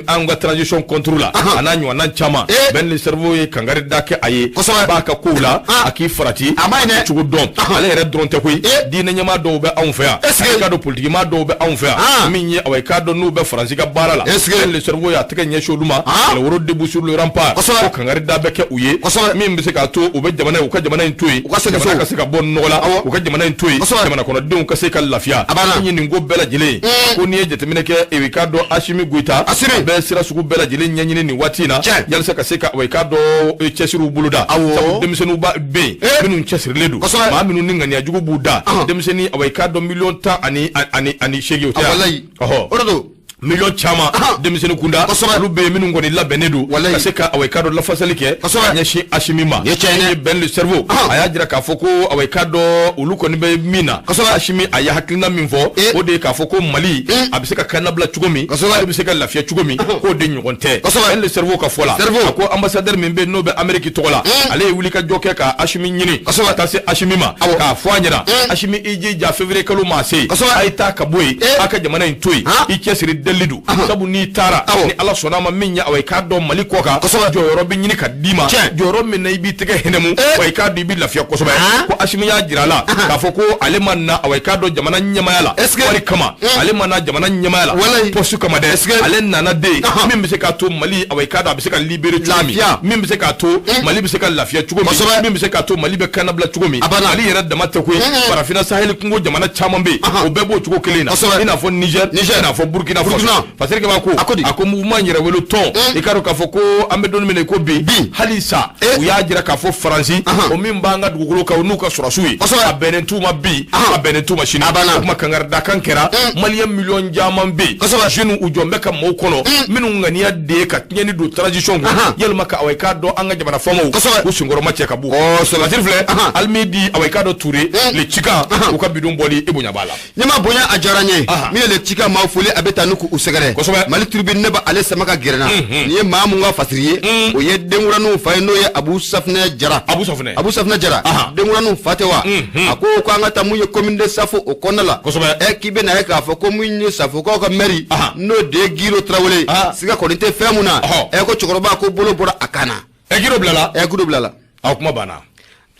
an ka transition contre la, a n'a ɲɔgɔnna caman. Ben le cerveau ye kankari da kɛ a ye, b'a ka kow la, a k'i farati, a ma ɲi dɛ, cogo dɔn. Ale yɛrɛ dɔrɔn tɛ koyi, diinɛ ɲɛmaa dɔw bɛ anw fɛ yan, i k'a dɔn politiki maa dɔw bɛ anw fɛ yan, min ye awa i k'a dɔn n'u bɛ Faransi ka baara la. Ben le cerveau y'a tɛgɛ ɲɛsin olu ma, Yɛrɛwolo Debout sur le rempart, ko kankari da bɛ kɛ u ye, min bɛ se k'a to u bɛ jamana, u ka jamana in to yen, U ka segin jamana so. ka se ka bɔ nɔgɔ la, Awɔ. u ka jamana in to yen, Kosɛbɛ. jamana kɔnɔdenw ka se ka lafiya. A banna. Min ye nin ko bɛɛ lajɛlen ye, ko n'i ye jateminɛ kɛ, i k'a dɔn Asimi Goyita Asimi. a bɛ sira sugu bɛɛ lajɛlen ɲɛɲini nin waati in na Tiɲɛ. yalisa ka se ka i k'a dɔn cɛsiriw boloda. Awɔ. Sabu denmisɛnninw ba bɛ yen minnu cɛsirilen don, Kosɛbɛ. maa minnu ni ŋaniya jugu b'u da, denmisɛnnin i k'a dɔn miliyɔn 18 o tɛ A wa? walayi. Ɔhɔ. O de don. Miliyɔn caman Ahan. denmisɛnnin kunda, Kosɛbɛ. olu bɛ yen minnu kɔni labɛnnen don Walayi. ka se ka awa i k'a dɔn lafasali kɛ Kosɛbɛ. ka ɲɛsin Asimi ma. Nin ye tiɲɛ ye dɛ. Min ye Ben le cerveau, Ahan. a y'a jira k'a fɔ ko awa i k'a dɔn olu kɔni bɛ min na, Kosɛbɛ. Asimi a ye hakilina min fɔ, o de ye k'a fɔ ko Mali a bɛ se ka kannabila cogo min, Kosɛbɛ. Mali bɛ se ka lafiya cogo min, k'o de ɲɔgɔn tɛ. Kosɛbɛ. Ben le cerveau ka fɔ la, Cerveau. a ko ambassadeur min bɛ yen n'o bɛ Amérique tɔgɔ la, ale ye wulikajɔ kɛ ka Asimi ɲini, Kosɛbɛ. ka taa se Asimi ma, Awɔ. k'a fɔ a ɲɛna, Asimi, i jija février kalo maa se, Kosɛbɛ. a ye taa ka bɔ yen, a ka jamana in to yen, Han. i cɛsiri deli don, sabu n'i taara, Awɔ. ni Ala sɔnna a ma, min ye awa i k'a dɔn Mali kɔ kan, Kosɛbɛ. jɔyɔrɔ bɛ ɲini ka d'i ma, Tiɲɛ. jɔyɔrɔ min na i b'i tɛgɛ hɛnɛmu, wa i k'a dɔn i bɛ lafiya kosɛbɛ. Han. Ko Asimi y'a jira a la k'a fɔ ko ale ma na awa i k'a dɔn jamana ɲɛmaaya la Est-ce que- wari kama, ale ma na jamana ɲɛmaaya la Walayi. poste kama dɛ, Est-ce que- ale nana de Ahan. min bɛ se k'a to Mali awa i k'a dɔn a bɛ se ka libérer cogo min, Lafiya. min bɛ se k'a to Mali bɛ se ka lafiya cogo min, Kosɛbɛ. min bɛ se k'a to Mali bɛ kannabila cogo min. A banna. Mali yɛrɛ dama tɛ koyi, farafinna saheli kungo jamana caman bɛ yen, o bɛɛ b'o cogo kelen na, Kosɛbɛ. i n'a fɔ Niger, Niger. i n'a fɔ Burkina Faso. Burkina. Fasirike b'a ko, A ko di? a ko mouvement yɛrɛwolo tɔn, i k'a dɔn k'a fɔ ko an bɛ don min na i ko bi, Bi. hali sa u y'a jira k'a fɔ Faransi, Ahan. o min b'an ka dugukolo kan, o n'u ka sɔrɔsiw ye, Kosɛbɛ. a bɛnnen t'u ma bi, Ahan. a bɛnnen t'u ma sini. A banna. O kuma kangaridakan kɛra, maliyɛn miliyɔn caman bɛ yen, Kosɛbɛ. jeunes u jɔn bɛ ka maaw kɔnɔ minnu ŋaniya de ye ka tiɲɛni don transition kun, Ahan. yalima ka awa i k'a dɔn an ka jamana faamaw Kosɛbɛ. u senkɔrɔma cɛ ka b'u. Kosɛbɛ. Fasiri filɛ, Ahan. Alimedi awa i k'a dɔn Ture le cikan, u ka bidon bɔli i bonya b'a la. Ɲɛma bonya, a diyara n ye. Ahan. Min ye le cikan maaw foli, a bɛ taa ni k'u sɛgɛrɛ. Kosɛbɛ. Mali Tribune, ne b'ale sama ka gɛrɛ n na. Nin ye maa mun ka fasiri ye, o ye denkuraninw fa ye, n'o ye Abu Safinɛ Jara. Abu Safinɛ. Abu Safinɛ Jara, Ahan. denkuraninw fa tɛ wa? A ko ko an ka taa mun ye commune de Safo o kɔnɔna la. Kosɛbɛ. K'i bɛ na ye k'a fɔ ko mun ye Safokaw ka maire, Ahan. n'o de ye Giro Tarawele ye, Ah. siga kɔni tɛ fɛn mun na. Ɔhɔ. Ko cɛkɔrɔba ko bolo bɔra a kan na. Giro bilala. Giro bilala. Aw kuma banna.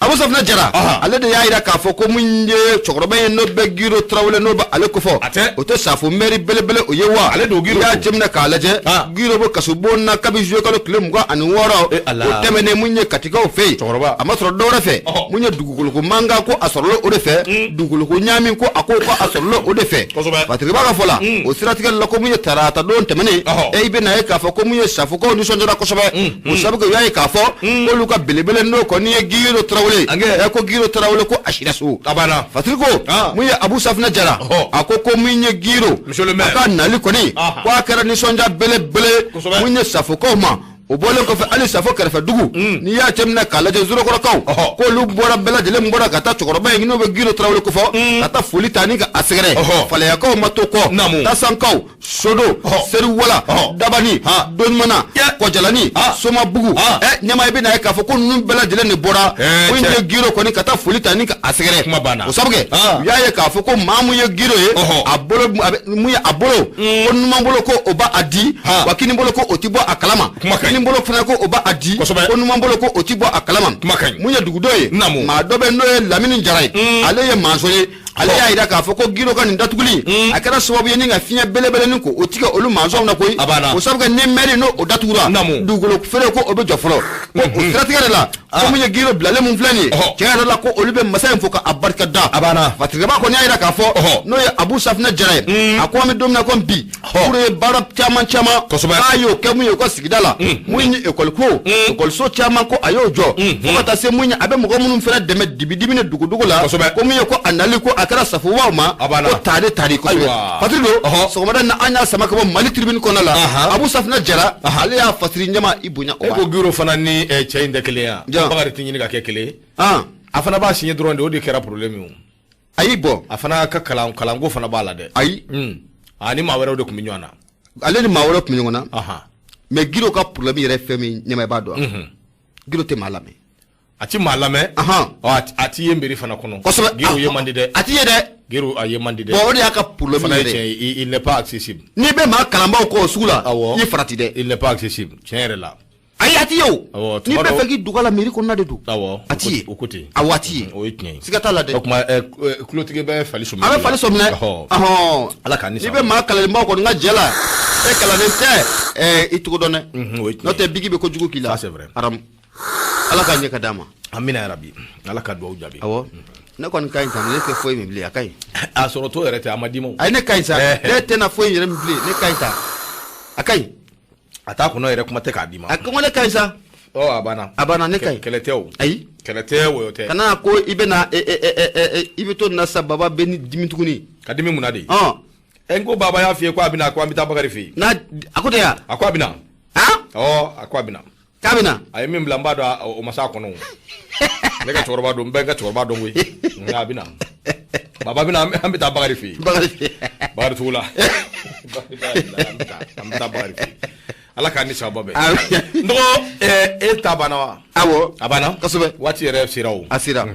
Abu Safinɛ Jara, Ahan. ale de y'a jira k'a fɔ ko mun ye cɛkɔrɔba in, n'o bɛ Giro Tarawele, n'o bɛ ale kofɔ, A tɛ. o tɛ Safo maire belebele o ye wa? Ale don Giro I y'a ko. jateminɛ k'a lajɛ, Ah. Giro bɛ kasobon na kabi juillet kalo tile 26, Eh, Ala. o tɛmɛnen mun ye Katikaw fɛ yen. Cɛkɔrɔba. A ma sɔrɔ dɔwɛrɛ fɛ, Ɔhɔ. mun ye dugukoloko mankan ko a sɔrɔla o de fɛ, dugukoloko ɲaami ko a ko a sɔrɔla o de fɛ. Kosɛbɛ. Patrick b'a ka fɔ la, o siratigɛ la, ko mun ye tarata don tɛmɛnen, Ɔhɔ. i bɛ na ye k'a fɔ ko mun ye Safokaw nisɔndiyara kosɛbɛ, o sabu kɛ u y'a ye k'a fɔ k'olu ka belebele n'o kɔni ye Giro Tarawele, Angɛ. ko Giro Tarawele ko a sira so. A banna. Fatiri ko, Ah. mun ye Abu Safinɛ Jara, Ɔhɔ. a ko ko mun ye Giro, Monsieur le maire. a ka nali kɔni, Aha. ko a kɛra nisɔndiya belebele Kosɛbɛ. mun ye Safokaw ma. O bɔlen kɔfɛ, hali Safo kɛrɛfɛ dugu, n'i y'a cɛminɛ k'a lajɛ, Zorokɔrɔkaw, Ɔhɔ. k'olu bɔra, bɛɛ lajɛlen bɔra ka taa cɛkɔrɔba in n'o bɛ Giro Tarawele kofɔ, ka taa foli ta ni ka a sɛgɛrɛ. Ɔhɔ. Falayakaw ma to kɔ, Naamu. Tasankaw, Sodo, Ɔhɔ. Seriwala, Ɔhɔ. Dabani, Ha. Donumana, Yɛ. Kɔjalani, Ha. Somabugu, Ha. ɲɛma, i bɛ na ye k'a fɔ ko ninnu bɛɛ lajɛlen de bɔra mun cɛ. ye Giro kɔni ka taa foli ta ni ka a sɛgɛrɛ. Kuma banna. O sabu kɛ, Ah. u y'a ye k'a fɔ ko maa mun ye Giro ye, Ɔhɔ. a bolo a bɛ- mun ye a bolo, ko numan bolo ko o b'a a di, Ha. wa kini bolo ko o ti bɔ a kalama, Kuma ka ɲi. kini bolo fana ko o b'a a di, Kosɛbɛ. ko numan bolo ko o ti bɔ a kalama. Kuma ka ɲi. Mun ye dugudenw ye, Naamu. maa dɔ bɛ n'o ye Lamini Jara ye, ale ye maçon ye, ale y'a jira k'a fɔ ko Giro ka nin datuguli, a kɛra sababu ye ni ka fiɲɛ belebele ko o tigɛ olu maçonw na koyi. A banna. O sabu kɛ ni maire n'o o datugura, Naamu. dugukolo feere ko o bɛ jɔ fɔlɔ. Ko o siratigɛ de la, ko mun ye Giro bilalen mun filɛ nin ye, Ɔhɔ. tiɲɛ yɛrɛ la, ko olu bɛ masa in fo k'a barika da. A banna. Fatirikɛba kɔni y'a jira k'a fɔ, Ɔhɔ. n'o ye Abu Safinɛ Jara ye, a ko an bɛ don min na komi bi, Giro ye baara caman caman, Kosɛbɛ. k'a y'o kɛ mun ye u ka sigida la, mun ye ekɔli ko, ekɔliso caman ko a y'o jɔ, fo ka taa se mun ye a bɛ mɔgɔ minnu fana dɛmɛ dibidibi ni dugudugu la. Kosɛbɛ. Ko mun ye ko a nali ko a kɛra safobaw ma, A banna. ko taade taade kosɛbɛ. Ayiwa. Fatiri don, Ɔhɔ. sɔgɔmada in na an y'a sama ka bɔ Mali Tribune kɔnɔna la. Ahan. Abu Safinɛ Jara, ale y'a fasiri ɲɛma, i bonya o E b'a. ko Giro fana ni cɛ in tɛ kelen ye Jɔn? wa? Bakari tɛ ɲini ka kɛ kelen ye. Han. A fana b'a signé dɔrɔn de, o de kɛra problème ye o. Ayi, bɔn. A fana ka kalan, kalanko fana b'a la dɛ. Ayi. A ni maa wɛrɛw de tun bɛ ɲɔgɔn na. Ale ni maa wɛrɛ tun bɛ ɲɔgɔn na. Ahan. Mais Giro ka problème yɛrɛ fɛn min ɲɛma, i b'a dɔn wa? Giro tɛ maa lamɛn. A ti maa lamɛn. Ahan. Ɔ, a ti ye mairie fana kɔnɔ. Kosɛbɛ. Giro ye man di dɛ. A ti ye dɛ. Giro a ye man di dɛ. Bon, o de y'a ka problème Fana ye yɛrɛ. tiɲɛ ye, il n'est pas accessible. N'i bɛ maa kalanbaw kɔ o sugu la, Awɔ. i farati dɛ. Il n'est pas accessible tiɲɛ yɛrɛ la. Ayi, a ti ye o. Awɔ, N'i tuma bɛ dɔw- fɛ k'i dogo a la, mairie kɔnɔna de don. Awɔ. A ti ye. O ko ten. Awɔ, a ti ye. O ye tiɲɛ ye. Siga t'a la dɛ. O tuma kulotigi bɛ fali sɔmi. A bɛ fali sɔminɛ. Ɔhɔ. Ɔhɔn. Ala k'an ni N'i sɔn. bɛ maa kalanlenbaw kɔni ka jɛ la, e kalannen tɛ, i cogo dɔn dɛ. O ye tiɲɛ N'o ye. tɛ, bigi bɛ kojugu k'i la. Ça, c'est vrai. Haramu. Ala ka ɲɛ ka d'a ma. Amina yarabi, Ala ka dugawu jaabi. Awɔ, ne kɔni ka ɲi tan, ne tɛ foyi min bilen, a ka ɲi. A sɔrɔ to yɛrɛ tɛ, a ma d'i ma o. Ayi, ne ka ɲi sa, ne tɛna foyi yɛrɛ min bilen, ne ka ɲi tan, a ka ɲi. A t'a kɔnɔ yɛrɛ, kuma tɛ k'a d'i ma. A ko ne ka ɲi sa. Ɔ, a banna. A banna, ne ka ɲi. Kɛlɛ tɛ o. Ayi. Kɛlɛ tɛ, wɔyɔ tɛ. Kana ko i bɛna i bɛ to nin na sa, baba bɛ ni dimi tuguni. Ka dimi mun na de? Ɔn. Ɛ, n ko baba y'a f'i ye ko a bɛna, ko an bɛ taa Bakari fɛ yen. N'a a ko tɛ yan. A ko a bɛna. Han? Ɔ, a ko a bɛna. K'a bɛna. A ye min bila, n b'a dɔn o ma s'a kɔnɔ o. Ne ka cɛkɔrɔba don, n bɛ n ka cɛkɔrɔba dɔn koyi. Nka a bɛna, baba bɛna, an bɛ taa Bakari fɛ yen. Bakari fɛ yen. Bakari sugu la. An bɛ taa Bakari fɛ yen. Ala k'an ni sababa bɛn. Amin. N dɔgɔ, e ta banna wa? Awɔ. A banna. Kosɛbɛ. Waati yɛrɛ sera o. A sera.